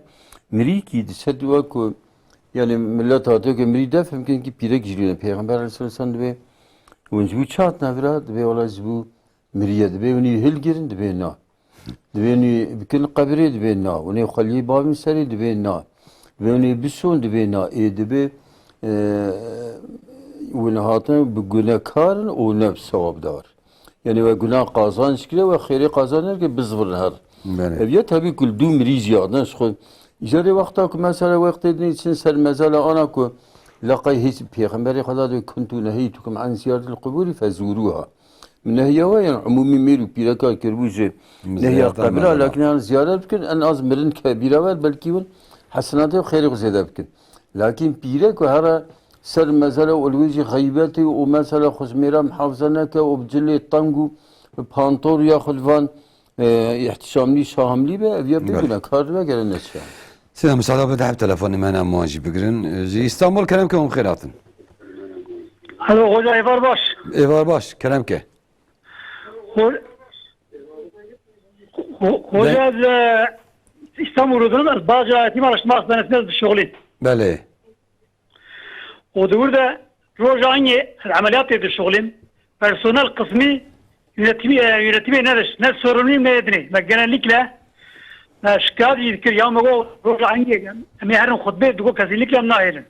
mirîkî diçe diwa ku, yani millet hatiye ku mirî defin bikin ki pîrek jî lê. Pêxember aleyhisselam dibê, hûn ji bo çi hatine vira? Dibê wela ji bo miriye, dibê hûn ê hilgirin, dibê na. Dibê hûn ê bikin qebirê, dibê na. Hûn ê xweliyê bavên serê, dibê na. Dibê hûn ê bişon, dibê na. Ê dibê, e, hûn hatin bi gunekar in û ne bi sewabdar. Yani we guna qazanç kire, we xêrê qazanç kire, bizivir her. Belê. Ev ya tabii ku li dû mirî jî adin ji xwe. Îcarê wexta ku mesela wextê dinê çin ser mezala ana ku leqey hiç pêxemberê Xweda de kuntu neheytukum an ziyaratil quburi fezûrûha. Min nehiya we yan umûmî mêr û pîreka kiribû ji nehiya Ziyaret qebra, mezara. Lakin yan ziyaret bikin, en az mirin ke bîra wer, belkî hûn hesenatê û xêrê xwe zêde bikin. Lakin pîrek ku here ser mezara û li wê jî xeybetê û mesela xwe ji mêra mihafize neke û bi cilê teng û bi pantor ya xwe li van, e, îhtişamlî, şahamlî be, ev ya pê Belê. Gune kar dibe gere neçiya. Sina, misada bide hep telefonê me hene em wan jî bigirin. Ji Îstanbul kerem ke hûn xêr hatin. Alo, hoca êvar baş. Êvar baş, kerem ke. Ho-, ho-, hoca Ben- ez, e, Îstanbul rûdirim, ez baca etîm araştırma hastanesinde dişuxulîm. Belê. Û di wir de roja ingê ez emeliyatê dişuxulîm. Personel qismî yönetimî, e, yönetimê ne diş, ne sorumluyum ne yedinê. Me genellikle me şikayet jî dikir, ya me got roja ingê em ê herin xutbê, digot kesinlikle em nahêlin.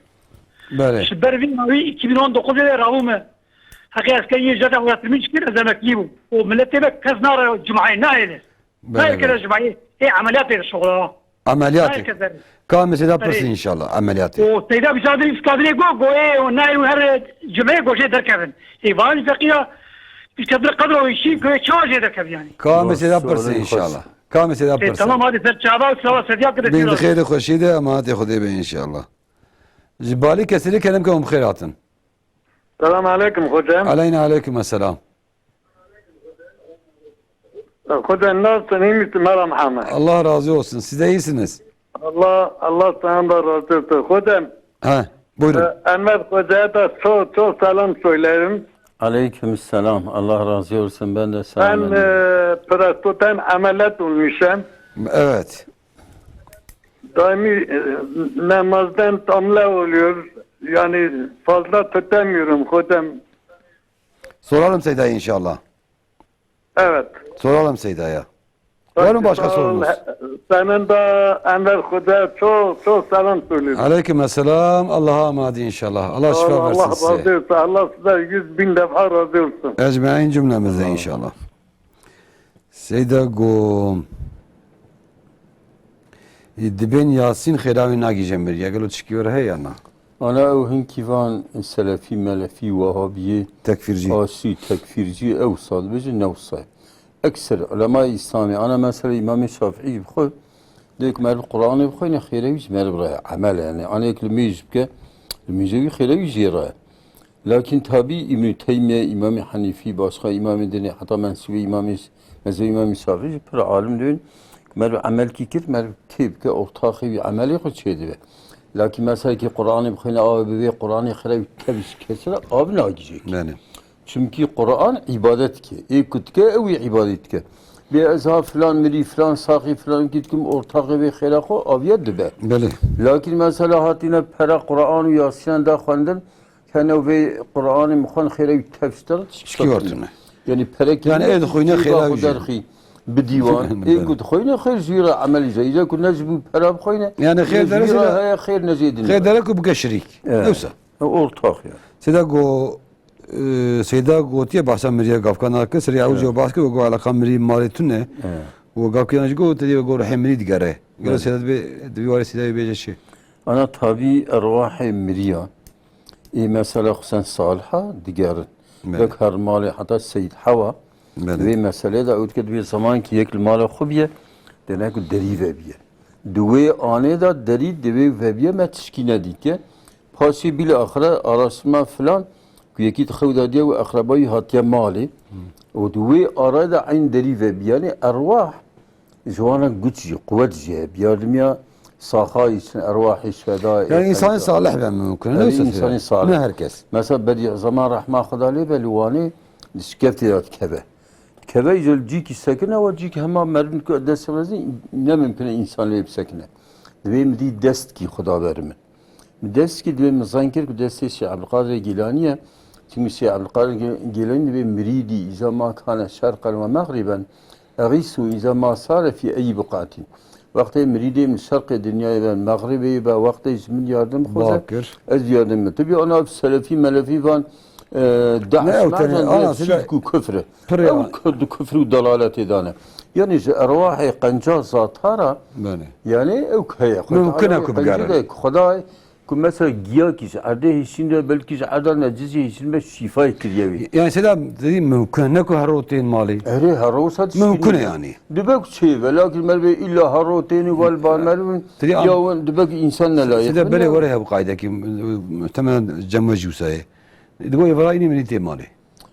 Belê. Ji ber vî mawî iki bin on dokuz de rabû me. Heqê eskeriyê jete xwe yatırmış kir, ez emeklî bûm. Û milletê me kes nare cumayê nahêle. Belê, Nayê kere belê. Cumayê. Ê emeliyatê şoxla. Emeliyatê. Nayê kere. Ka mesela Erê. Pirsî inşallah emeliyatê. O Seyda Bîsar de kadrê go, go ê, o nayê û her cumeyê goşê derkevin. Ê van feqîra işte bir kadro işi göğe çağa jê derkevin yani. Ka Yo, mesela pirsî sorun inşallah. Ka mesela Ê, pirsî. Tamam hadi ser çava, sava sediya kede Bin sediya. Xêrê xweşî de emanetê Xwedê be inşallah. Ji balî kesî lê kerem ke hûn bi xêr hatin. Selam aleyküm hocam. Aleyna aleyküm esselam. Hocam nasılsın, iyi misin? Merhaba Muhammed. Allah razı olsun. Siz de iyisiniz. Allah, Allah senden de razı olsun. Hocam, Ha, buyurun. e, Enver Hoca'ya da çok, çok selam söylerim. Aleyküm selam. Allah razı olsun. Ben de Ben selam e, ederim. Prostaten ameliyat olmuşum. Evet. Daimi e, namazdan tamle oluyor. Yani fazla tutemiyorum hocam. Soralım Seyda'ya inşallah. Evet. Soralım Seyda'ya. Var mı Peki, başka sağ ol. sorunuz? Senin de Enver Hoca çok çok selam söylüyorum. Aleyküm esselam. Allah'a emanet inşallah. Allah Sağ şifa ol, versin Allah size. razı olsun. Allah size yüz bin defa razı olsun. Ecmaîn cümlemizde inşallah. Seyda go, e, dibên Yasîn xêra wê nagihîje miriye. Gelo tişkî were heye ya na? Ana ew hinkî van selefî, melefî, wehabiyê, Tekfîrcî. Asî, tekfîrcî, ew wisa dibêjin, ne wisa ye. Ekser ulemay Îslamê, ana mesela Îmamê Şafîî jî bi xwe, dê ku meriv Qur'anê bixwîne, xêrê wî ji meriv re ye, emel e, yani, anêk li mêj bike, li mêjê wî xêrê wî jê re ye. Lakin tabî Îbnî Teymiye, Îmamê Henîfî, başqa îmamê dinê, heta mensûbê îmamê, mezhebê Îmamê Şafîî jî pir alim dibin. Meriv emelkî kir, meriv kê bike, ortaxê wî emelê xwe çêdibe. Lakin mesela kê Qur'anê bixwîne, ava bi vê Qur'anê xêra wî tevî ji kesî re av nagihîje. Belê. Çimkî Qur'an îbadet dike. Ê ku dike, ew ê îbadet dike. Bê ez ha filan mirî, filan saxî, filan kî dikim, ortaxê vê xêra xwe aviye dibe. Belê. Lakin mesela hatîne pere Qur'an û Yasînan da xwendin, kene vê Qur'anê min xwend xêra wî tev ji te re tişkî Tişkî were tune. Yani perekî Yani ne ê dixwîne tişkî xêra ba wî xwe jî. derxî bi dîwan. Ê Belê. ku dixwîne xêr ji wî re emelî je. Îca ku ne ji bo pera bixwîne, Xêr ne ji dere wî re jî de. heye xêr ne jê din. Xêr dere ku bike şirîk. Evet. Newsa. E, ortax ya. Seyda go, e, Seyda gotiye bahsa miriye gavka nake, serê ew Evet. jî bahs kir, go alaka mirî marê tune. Evet. Û gavkê yan jî go, te dî go ruhê mirî digere. Gelo Evet. Seyda dibê, dibî warê Seyda bêje çi? Ana tabî erwahê miriya. Ê mesela Husên Saliha digerin. Evet. Wek her malê heta Seyd Hewa. Evet. Vê meselê de ew dike dibê zaman ki yek li mala xwe biye, dene ku derî ve biye. Di wê anê de derî di wê vebiye me tişkî nedîtiye. Paşê bîle axire araştirma filan ku yekî di xew de diye û eqrebayî hatiye malê. Û di wê arayê de eyn derî vebiye. Yanî erwah ji wan re guç jî, quwet jî heye. Biyardimiya saxayî çin, erwahê şuhedayê. Yani insanê salih be mümkün e, ne insanê salih. Ne her kes. Mesela Bedî Zeman rehma Xweda lê be li Wanê di şikeftê de dikeve. Keve îcar cîkî sekine, wa cîkî hema merdin ku dest xezin, ne mümkün e insan lê bisekine. Divê min dî destkî Xweda berimin. Min destkî divê min zan kir ku destê Şêx Ebdulkadirê Gîlanî ye. Çimkî Şêx Ebdulkadir Gî-, Gîlanî divê mirîdî îza ma kane şerqen ve mexrîben, eğîsu îza ma sare fî eyî buqatîn. Wextê mirîdê min şerqê dinyayê be, mexribê be, wextê ji min yardim xweze, Bakir. Ez yardim min. Tabii ana selefî melefî van, e, Ne, daş ew tenê, mazen ana de sile şirk û kufr e. Pir Ew ya. ku-, di kufr û dalaletê de ne. Yani ji erwahê qenca zatara, Belê. yani ew heye. Mümkün e ku Xwedayê bigerin. qencî de ku Xwedayê ku mesela giyakî ji erdê hişîn de belkî ji erda necizê hişîn be şîfayê kiriye wî. Yani Seyda dedi mümkün ne ku her rotên malî. Erê her rosa Mümkün e yani. Dibe ku çê ve, lakin merve illa her rotên û vel bar mervin Tiri ya an- wen dibe ku insan ne layık. Seyda belê were hev qaydekî, muhtemelen cemwe jûsayê. Dibe were inî minî tê malê.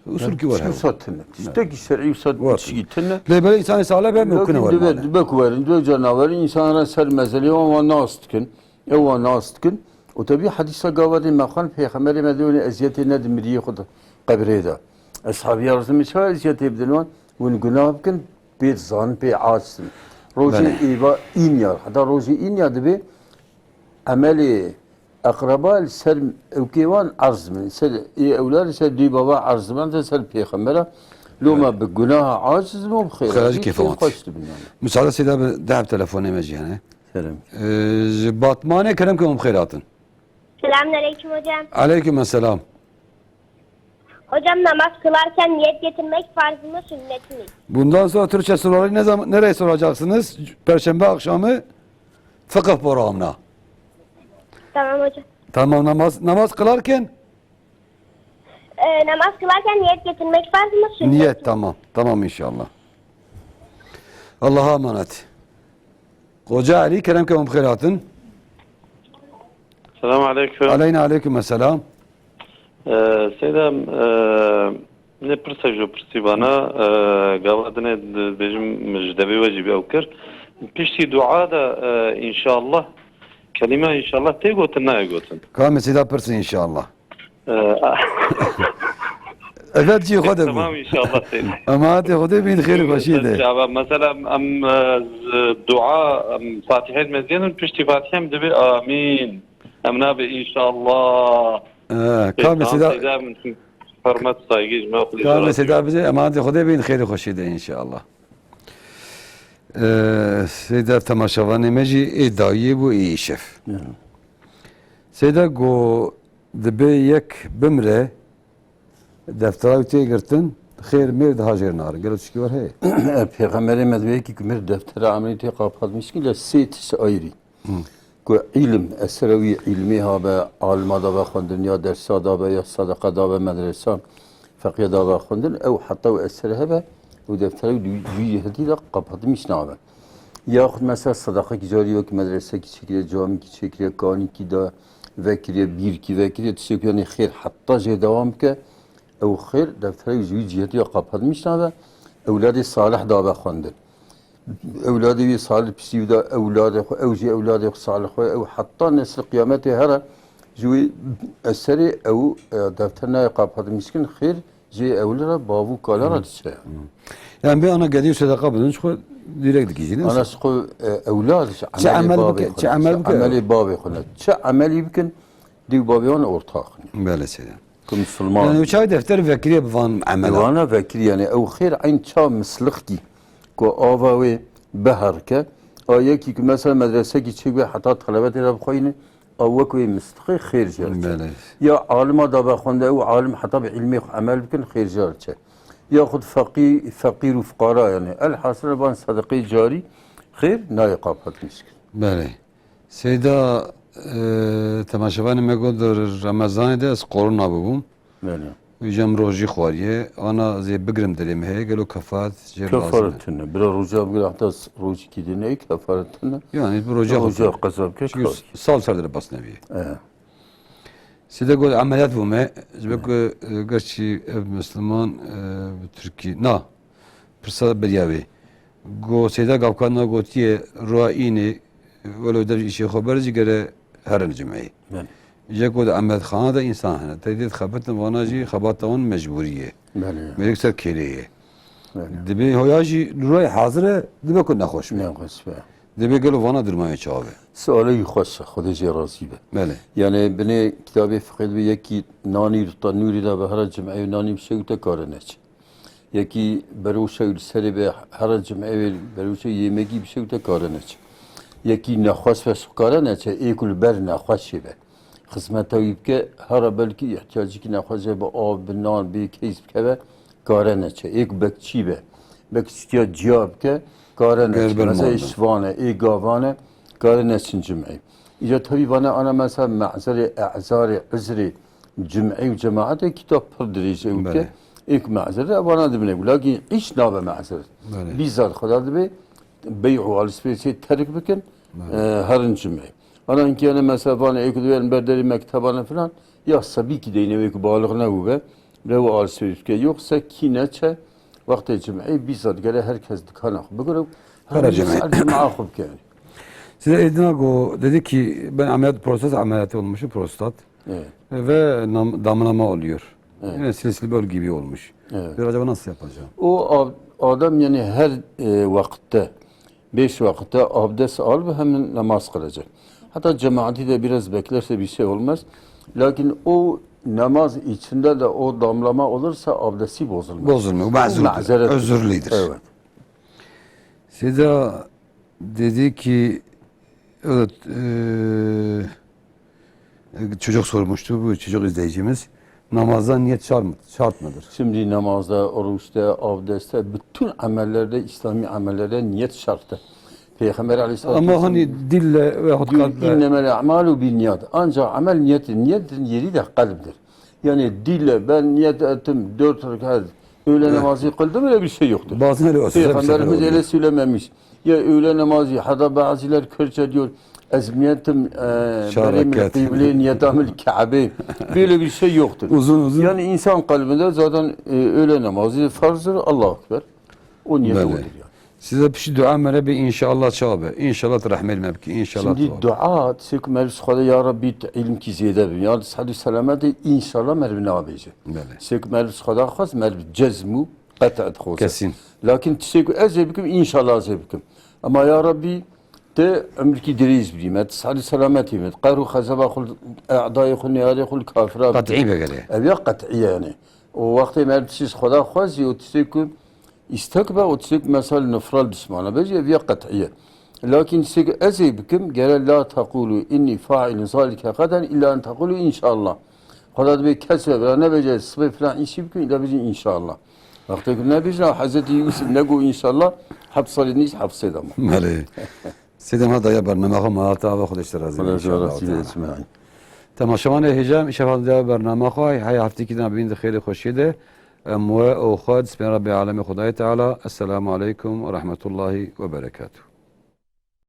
Usul ki were hev. Usul tine. Tiştekî şer'î usul Were. tişkî tine. Lê belê insanê sale be mümkün e Lakin were dibe, malê. dibe ku werin, dibe canawerin insanlara ser mezelê wan wan nas dikin. Ew wan nas dikin. Û tebî hedîsa gava dê me xwend, Pêxemberê me dê wê eziyetê nedin miriyê xwe de qebrê de. Eshabî ya Resûlê çawa eziyetê bidin wan? Hûn gunah bikin, pê dizanin, pê aciz in. Rojê Belê. êva înya, heta rojê înya dibê emelê eqreba li ser ewkê wan erz bin, ser ê ewlad, ser dê baba erz bin, ser Pêxembera. Loma Belê. bi gunaha aciz bin û bi xêra Xêra jî jî kêfa kêf wan. xweş dibin yani. Müsaade Seyda bi dehb telefonê me jî hene. Selam. Ee, ji Batmanê kerem ke hûn bi xêr hatin. Selamünaleyküm hocam. Aleyküm selam. Hocam namaz kılarken niyet getirmek farz mı sünnet mi? Bundan sonra Türkçe soruları ne zaman, nereye soracaksınız? Perşembe akşamı fıkıh programına. Tamam hocam. Tamam, namaz, namaz kılarken Ee, namaz kılarken niyet getirmek farz mı sünnet mi? Niyet, tamam. Tamam inşallah. Allah'a emanet. Koca Ali, kerem ke hûn bi xêr hatin. Selam aleyküm. Aleyna aleyküm selam. Ee, Seyda, e, ne pirsek ji pirsî bana, e, gava dinê di-, dibêjim ji devê we jî bi ew kir. Piştî dua de, e, inşallah, kelîme inşallah tê gotin, nayê gotin? Ka mesîda pirsin inşallah. Ee, Evet, cî xwe de bû. Tamam inşallah seyir. Emanetê Xwedê bin, xêr û xweşiyê de. Çava, mesela em, e, z-, dua, em Fatihê mezgînin, piştî Fatihê em dibê amîn. Em nabê inşallah. Ee, Pê ka tam mesela, seyda em hürmet, saygı, ji me xwedê ka jara mesela diyor. Bize emanetê Xwedê bin, xêr û xweşiyê de inşallah. Ee, Seyda temaşevanê me jî ê dawiyê bû, ê îşev. Ya. Seyda go Dibe yek bimre, deftera wî tê girtin, xêr mêr diha jêr narin. Gelo tişkî wer heye? Pêxemberê me divê yekî ku mir deftera emelî tê qapatmiş kî, le sê tişt ayrî. Hı. Ku îlim, esere wî îlmê habe, alima da be xwendin, ya dersa da be, ya sedeqa da be medresa, feqiya da be xwendin, ew heta ew esere hebe, ew deftera wî di wî, di wî cihetî de qapatmiş nabe. Yaxud mesela sedaqekî carî wekî medresekî çêkiriye, camîkî çêkiriye, kanîkî da vekiriye, bîrkî vekiriye, tiştek yanî xêr heta jê dewam bike, ew xêr defterê ji wî cihetî ya qapatmiş nabe, ewladê salih dabe xwendin. Ewladê wî salih piştî wî de ewladê xwe, ew jî ewladê xwe salih xwe, ew heta nesil qiyametê here ji wî eserê ew, e, defter nayê qapatmiş kin, xêr Jê ewle re bav û kala re diçe. Yani bir ana gediyo sedaka bidin, çi xwe direkt dikî, ne? Ana çi xwe, e, ewlad, çi Çi emelê emel bavê bike, xwe çi ne, emel çi bike? emelê bavê xwe ne. Çi emelî bikin, dî û bavê wan ortax ne. Belê seyda. Ku Müslüman. Yani o çay defter vekiriye bi van emela. Wana vekir yani ew xêr eyn ça mislixkî ku ava wê biherike. A yekî ku mesela medresekî çêk be heta telebetê re bixweyne, Ew wek wê mistixê xêr jê re çe. Belê. Ya alima da be xwende, ew alim heta bi ilmê xwe emel bikin, xêr jê re çe. Yaxud feqî-, feqîr û fuqara, yani elhasil van sedeqê carî xêr nayê qapatmiş kir. Belê. Seyda, e, temaşevanê me got di Remezanê de ez korona bibûm. Belê. Û jî em rojî xwariye, ana zê bigrim dilê me heye, gelo kefaret jê lazim e? Kefaret tune. Bira roja bigire heta s-, rojîkî dinê, kefaret tune. Yani bu roja Roja xwe qeza bike, Çünkü kar. Sal ser de bas nebiye. E. Side got ameliyat bûme, ji ber ku, e, gerçî ev Müslüman, e, bi Tirkî, na, pirsa beriya wê. Go Seyda Gavkana gotiye, roa înê, welo dev îşê xwe ber jî gere herin cimeyê. Belê. Jê ku di emeliyatxana de însan hene. Te dê dixebitin vana jî xebata wan mecbûrî ye. Belê. Mêrik ser kêlê ye. Belê. Dibê hoya jî li royê hazir e, dibe ku nexweş be. Nexweş be. Dibê gelo vana durmayê çawa be? Sualê wî xweş e, Xwedê jê razî be. Belê. Yani binê kitabê fiqê dibê yekî nanî li tenûrî de be here cimeyê nanî bişewite kare neçe. Yekî beroşe wî li serê be, here cimeyê wê beroşe yêmegî bişewite kare neçe. Yekî nexweş be kare neçe, ê ku li ber nexweşê be. Xizmeta wî bike, here belkî îhtiyacekî nexweş e, bi av, bi nan, bi keys bikeve, kare neçe. Ê ku bekçî be, bekçîtiya ciya bike, kare neçe. Mesela ê şivan e, ê gavan e, kare neçin cimeyê. Îca tevî vane ana mesela mezerê, ezarê, uzrê, Cum'ê û cemaetê kitap pir dirêj ew dike. Belê. Êk mezir e, vana dibine. Lakin îş nabe mezir. Belê. Bîzar Xweda dibe bey û alışverişê terk bikin, Belê. e, herin cum'ê. Ana inkiyane mesela vana êk dibe ber derê mektebane filan, ya sebî ki deyne wê ku balix nebûbe, re û alışveriş bike. Yoksa kî neçe, wextê cum'ê bîzar gere herkes dikana xwe bigire û Kara herin cum'ê. Cuma xwe bike. Size Edina go, dedi ki ben ameliyat, prostat ameliyatı olmuşum, prostat. Evet. Ve nam-, damlama oluyor. Evet. Yani silsile böl gibi olmuş. Evet. Diyor, acaba nasıl yapacağım? O ab-, adam yani her, e, vakitte, beş vakitte abdest alıp hemen namaz kılacak. Hatta cemaati de biraz beklerse bir şey olmaz. Lakin o namaz içinde de o damlama olursa abdesti bozulmaz. Bozulmuyor. Bu mazur, mazeret, özürlüdür. Evet. Size Dedi ki, evet, eee, çocuk sormuştu, bu çocuk izleyicimiz. Namazda niyet şart mı, şart mıdır? Şimdi namazda, oruçta, abdestte, bütün amellerde, İslami amellerde niyet şarttır. Peygamber aleyhissalatu Ama vesselam hani dille veyahut diyor, kalple. "İnnemel a'malu bin niyat." Ancak amel niyeti, niyetin yeri de kalptir. Yani dille ben niyet ettim, dört rekat öğle Evet. namazı kıldım, öyle bir şey yoktur. Bazen öyle olsa, Peygamberimiz öyle söylememiş. Ya öğle namazı, hatta bazılar Kürtçe diyor, "Ez niyetim, e, Şah benim rekat. Kıble, niyetamil Kabe." Böyle bir şey yoktur. Uzun uzun. Yani insan kalbinde zaten, e, öğle namazı farzdır, Allahu Ekber. O niyet Belli. odur yani. Size bir şey dua mere bir inşallah çabe. İnşallah rahmet mebki. İnşallah Şimdi çabe. Dua, sek merv Xwedê ya Rabbi te ilm ki ziyade bin. Ya sihhat û selamet de inşallah merv nabêje. Belli. Sek merv Xweda xwest merv cezm û qet et xwest. Kesin. Lakin tiştek ez ê bikim, inşallah ez ê bikim. Ama ya Rabbi te ömrükî dirêj bidî me, te sihhat û selametî me, te qehr û xezeba xwe, e'dayê xwe, neyarê xwe li kafira bidî. Qet'î be gelê. Ev ya qet'î yani. O wextê merv tişt Xweda xwest, o tiştek ku Îstek be û tiştek mesela nifral dişmana be jî ev ya qet'î ye. Lakin tiştek ez ê bikim, gere la tequlu inni failun zalike gaden illa en tequlu inşallah. Xweda dibê kes ve bira nebêje sibê filan îşî bikim, illa bêjin inşallah. Wextê ku nebêjin, Hezretî Yusuf nego inşallah, heft salê nîş heft sê dema. Belê. Sêdem ha daya bername xwe malata ve Xwedê ji te razî be Xwedê ji we inşallah razî be teala. Ecmaîn. Temaşevanê hêja, îşev ha daya bername xwe, heya heftîkî din bîn di xêrê xweşiyê de. Em we û xwe dispên Rebbê Alemê Xwedayê Teala. Esselamu aleykum ve rahmetullahi ve berekatuh.